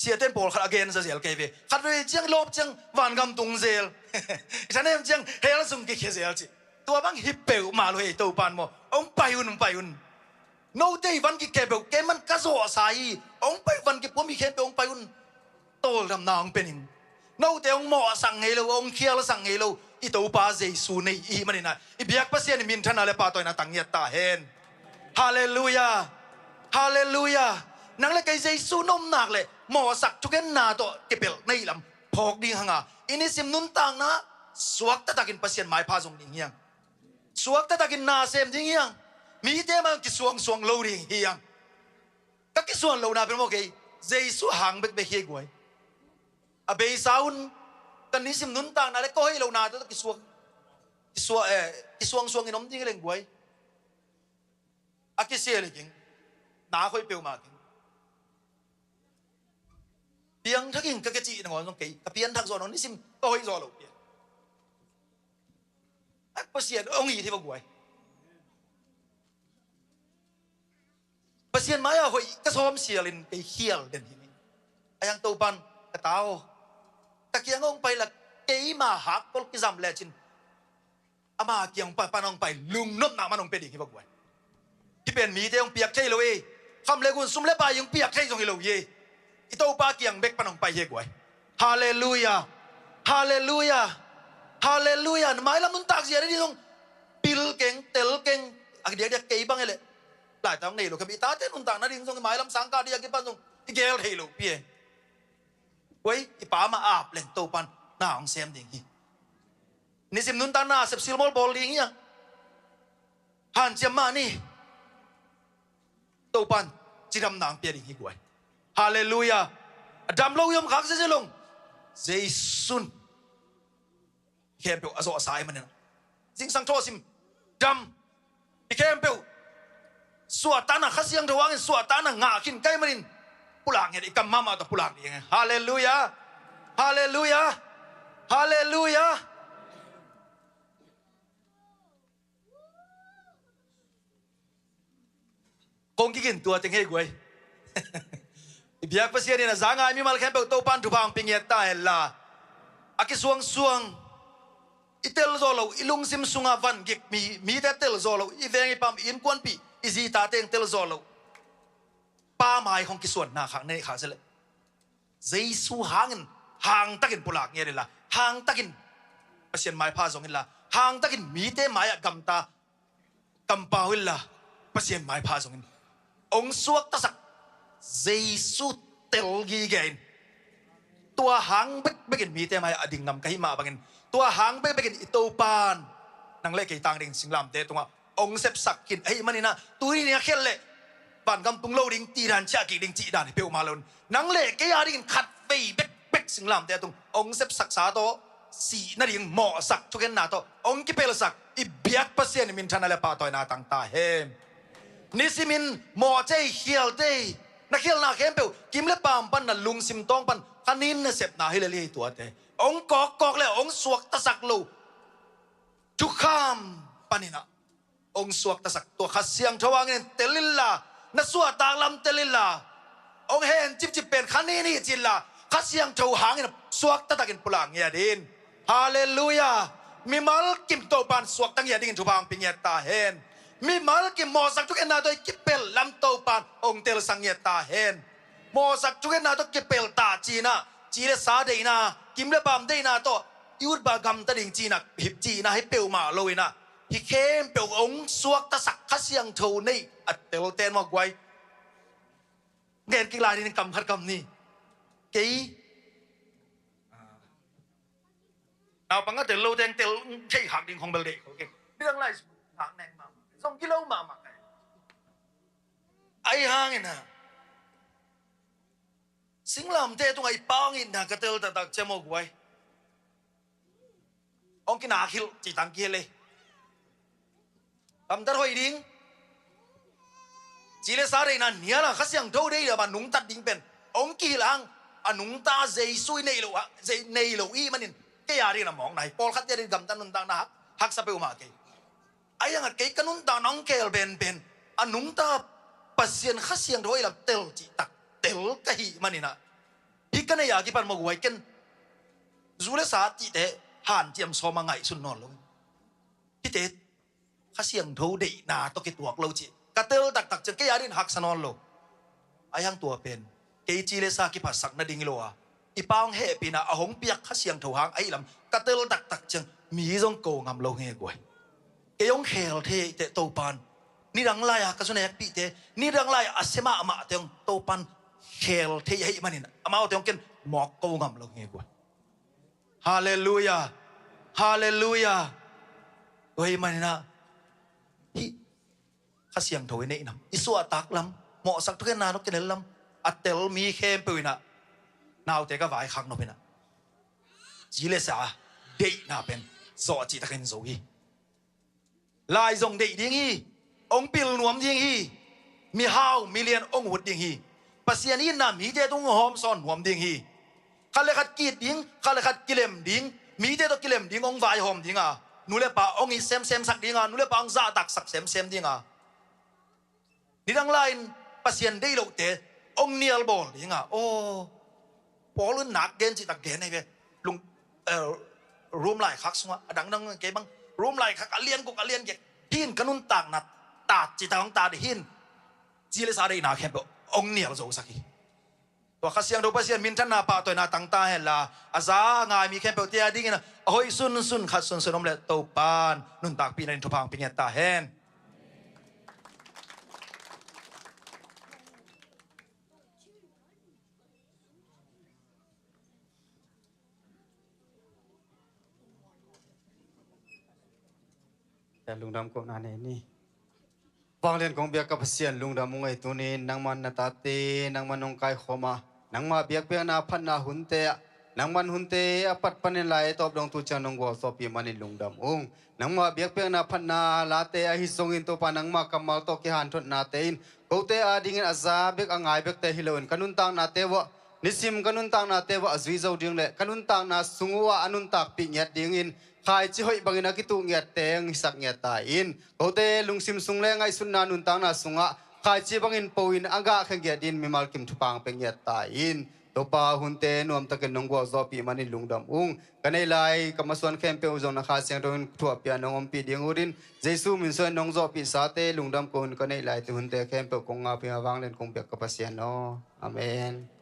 siaten pawlkhat a gen zazel kei ve. Khat veivei ciang lawp ciang vangam tung zel. I thanem ciang hell sung kikhia zel ci. Tua bang hi peuhmah lo hi, Topan maw. Hong pai un, hong pai un. Note i van kik khempeuh kei man ka zawhsa hi. Hong pai, van kik puam hi khempeuh hong pai un. Tawldamna hong pia ning. Note hong mawhsak ngei lo, hong khialsak ngei lo i Topa Jesu nei i hih manin ah, i biak Pasian i minthanna le pahtawina tang ngiat ta hen. Halleluiah. Halleluiah. Nang le kei Jesu na om nak leh mawhsak thugenna tawh kipelh na hih lam phawk ding hang a, i nisim nuntakna suakta takin Pasian maipha zong ding hi hang. Suakta takin na sem ding hi hang. Mite mai hong kisuangsuang lo ding hi hang. Ka kisuan lohna pen maw, kei Jesu hang bekbek hi guai. A beisa un ka nisim nuntakna le ka hoih lohna tawh kisuang, kisuang, eh, kisuangsuang in om ding hi leng guai. A kisia le keng, na hoih peuhmah keng. Piangthak ing ka kicih nangawn zong kei ka pianthak zawh nawn, nisim ka hoih zawh lo pian. A Pasian hong it hi va guai. Pasian mai-ah hoih ka sawm sialin kei khial den hi. A hiang Topan, ka ta aw, ka kiang hong pai la, keima hakkol kizam lecin ama kiang pan hong pai lungnopna man hong pia ding hi va guai. Hih pen mite hong piak thei lo hi. Kham le gun, sum le pai hong piak thei zong hi lo hi. I Topa kiang bek pan hong pai hi guai. Halleluiah. Halleluiah. Halleluiah. Na mailam nuntak zia ding zong pil keng, tel keng. A diakdiak kei bang hi leh, laitang nei lo khem, i tate nuntak nading zong, i mailam sangkah ding a kipan zong i gel thei lo pi e. Guai, i Pa mah ap leng Topan na hong sem ding hi. Nisim nuntakna sepsil mawlbawl ding hi a, hanciam mah ni. Topan cidamna hong pia ding hi guai. Halleluiah. A dam lo i om khak ziazia lo, Jesu'n khempeuh a zawhsa ahih manin, zingsang thawh sim dam, i khempeuh suahtakna, Kha Siangtho hangin suahtakna ngah khin ka hih manin, pulak ngiat, i kam mahmah tawh pulak ding. Halleluiah. Halleluiah. Halleluiah. Kong kikin tua teng hi guai. I biak Pasian in a za ngai mimal khempeuh Topan thupha hong pia ngiat ta hen la. A kisuangsuang, i tel zawh loh, i lungsim sunga van gik mi, mite tel zawh loh, i veng i pam, i innkuanpih, i zi i tate in tel zawh loh, Pa mai hong kisuanna khak na neih khak zia leh, Jesu hangin, hangtakin pulak ngiat inla, hangtakin Pasian maipha zong inla, hangtakin mite mai-ah gamta kampau inla, Pasian maipha zongin, hong suaktasak Jesu tel gige in. Tua hang bekbekin mite mai-ah a ding ngam ka hih mah bangin, tua hang bekbekin i Topan nang le kei tang ding singlamteh tungah hong sepsak khin ahih manin ah, tuni ni a khial leh vangam tung lo ding, ti dan, ciah kik ding cih dan hi peuhmah lo in, nang le kei a dingin khatvei bekbek singlamteh tung hong sepsaksa tawh, sih nading mawhsak thugenna tawh hong kipelsak i biak Pasian i minthanna le pahtawina tang ta hen. Nisimin mawhte hi, khialte hi, na khialna khempeuh kim le paam pan, na lungsim tawng pan, kha nin nasepna hi lel hi, tuate hong kawkkawk le hong suaktasak lo thukham panin ah hong suaktasak, tua Kha Siangtho hangin tel inla, na suahtak lam tel inla, hong hen cipcip pen kha nin hi ci inla, Kha Siangtho hangin suaktatakin pulak ngiat in. Halleluiah. Mimal kim Topan suakta ngiat dingin thupha hong pia ngiat ta hen. Mimal kim mawhsak thugenna tawh i kipelh lam Topan hong telsak ngiat ta hen. Mawhsak thugenna tawh kipelh ta cihna, ci le sa deihna, kim le paam deihna tawh i utbah gamta ding cihna, hip cihna hi peuhmah lo inah, hih khempeuh hong suaktasak Kha Siangtho nei a telten maw guai. Gen kik lai ding, kam khat kam ni. Kei naupang a tel lo teng tel thei khak ding khong bel deih khol kei. Midang lai ngak neng mahmah, zong gilo mahmah kai. Ahi hangin ah, singlamteh tungah i Pa hong itna ka tel taktak ciam aw guai, hong kinak hilh cih tang kihel ei. Gamtat hoih ding, ci le sa deihna nial a, Kha Siangtho deih a, a nungtat ding pen hong kihilh hang, a nungta Jesu i nei lo, nei lo i hih manin, kei a dingin a mawkna hi. Pawlkhatte a dingin gamtat nuntakna hak, haksa peuhmah kei. Ahi hangah kei ka nuntakna hong khel penpen a nungta Pasian Kha Siangtho i lam tel cih tak tel ka hih maninah, hih ka nei a kipan maw guai, ken zu le sa cihte hanciam sawm a ngaihsun nawn lo. Hihte Kha Siangtho deihna tawh kituak lo cih ka tel taktak ciang kei a dingin haksa nawn lo. Ahi hang tua pen kei ci le sa kiphatsak nading hi lo a, i Pa hong hehpihna a hong piak Kha Siangtho hang ahih lam ka tel taktak ciang mi zong ko ngam lo hi guai. Kei hong khel thei ahih teh Topa'n nidang lai-a ka zu nekpihte, nidang lai-a a sia mahmahte hong Topa'n khel thei ahih manin amaute hong ken mawk ko ngam lo hi guai. Halleluiah. Halleluiah. Tua ahih manin ah hih Kha Siangtho i neih nam, i suahtak lam, mawhsak thukhenna tawh kinel lam a tel mi khempeuh in ah naute ka vaikhak nop in ah ci le sa deihna pen zawh cihtakin zo hi. Lai zong deih ding hi. Hong pil nuam ding hi. Mihau milian hong ut ding hi. Pasian itna mite tung hong hawmsawn nuam ding hi. Khat le khat ki-it ding, khat le khat kilem ding, mite tawh kilem ding hong vaihawm ding a, nu le pa hong it semsemsak ding a, nu le pa hong zahtaksak semsem ding a, nidang lai-in Pasian deih lohte hong nialbawl ding a, aw, Paul in nak gen cihtak gen ahi ve. Lung, eh, Rom laikhak sungah a dangdang kei bang, Rom laikhak a lian guk a lian giat, hih in ka nuntakna tat cihtak hong tat hi in, ci le sa deihna khempeuh hong nial zosak hi. Tua Kha Siangtho Pasian minthanna pahtawina tang ta henla, a za a ngai mi khempeuhte a dingin a hoih sunsun khat sunsun om leh Topa'n nuntakpihna in thupha hong pia ngiat ta hen. Lungdam kohna nei ni. Vanglian kong biak ka Pasian, lungdam ung ei. Tuni-in nangman na tate nangman nong kaikhawm a, nangma biakpiakna phatna hunte ah nangman hunte a pat panin lai tawp dong tu ciang nong gualzawhpih manin lungdam ung. Nangma biakpiakna phatna late ahi zongin Topa nangma kammal tawh kihanthotnate in kote a dingin a za bek a ngai bekte hi loin ka nuntaknate uah, nisim ka nuntaknate uah a zui zo ding le ka nuntakna sung uah a nuntakpih ngiat dingin khaici hoih bangin a kituh ngiatte hong hisak ngiat ta in. Kote lungsim sung le ngaihsutna nuntakna sungah khaici bangin po-in a gahkhia ngiat dingin mimal kim thupha hong pia ngiat ta in. Topa, hunte nuamtakin nong gualzawhpih manin lungdam ung. Ka neih lai ka masuan khempeuh zong na Kha Siangtho in thuahpih a nong ompih ding uh in, Jesu min suangin nong zawhpihsate lungdam ko-in ka neih laite hunte khempeuh kong ngaupih a, vanglian kong biak ka Pasian aw. Amen.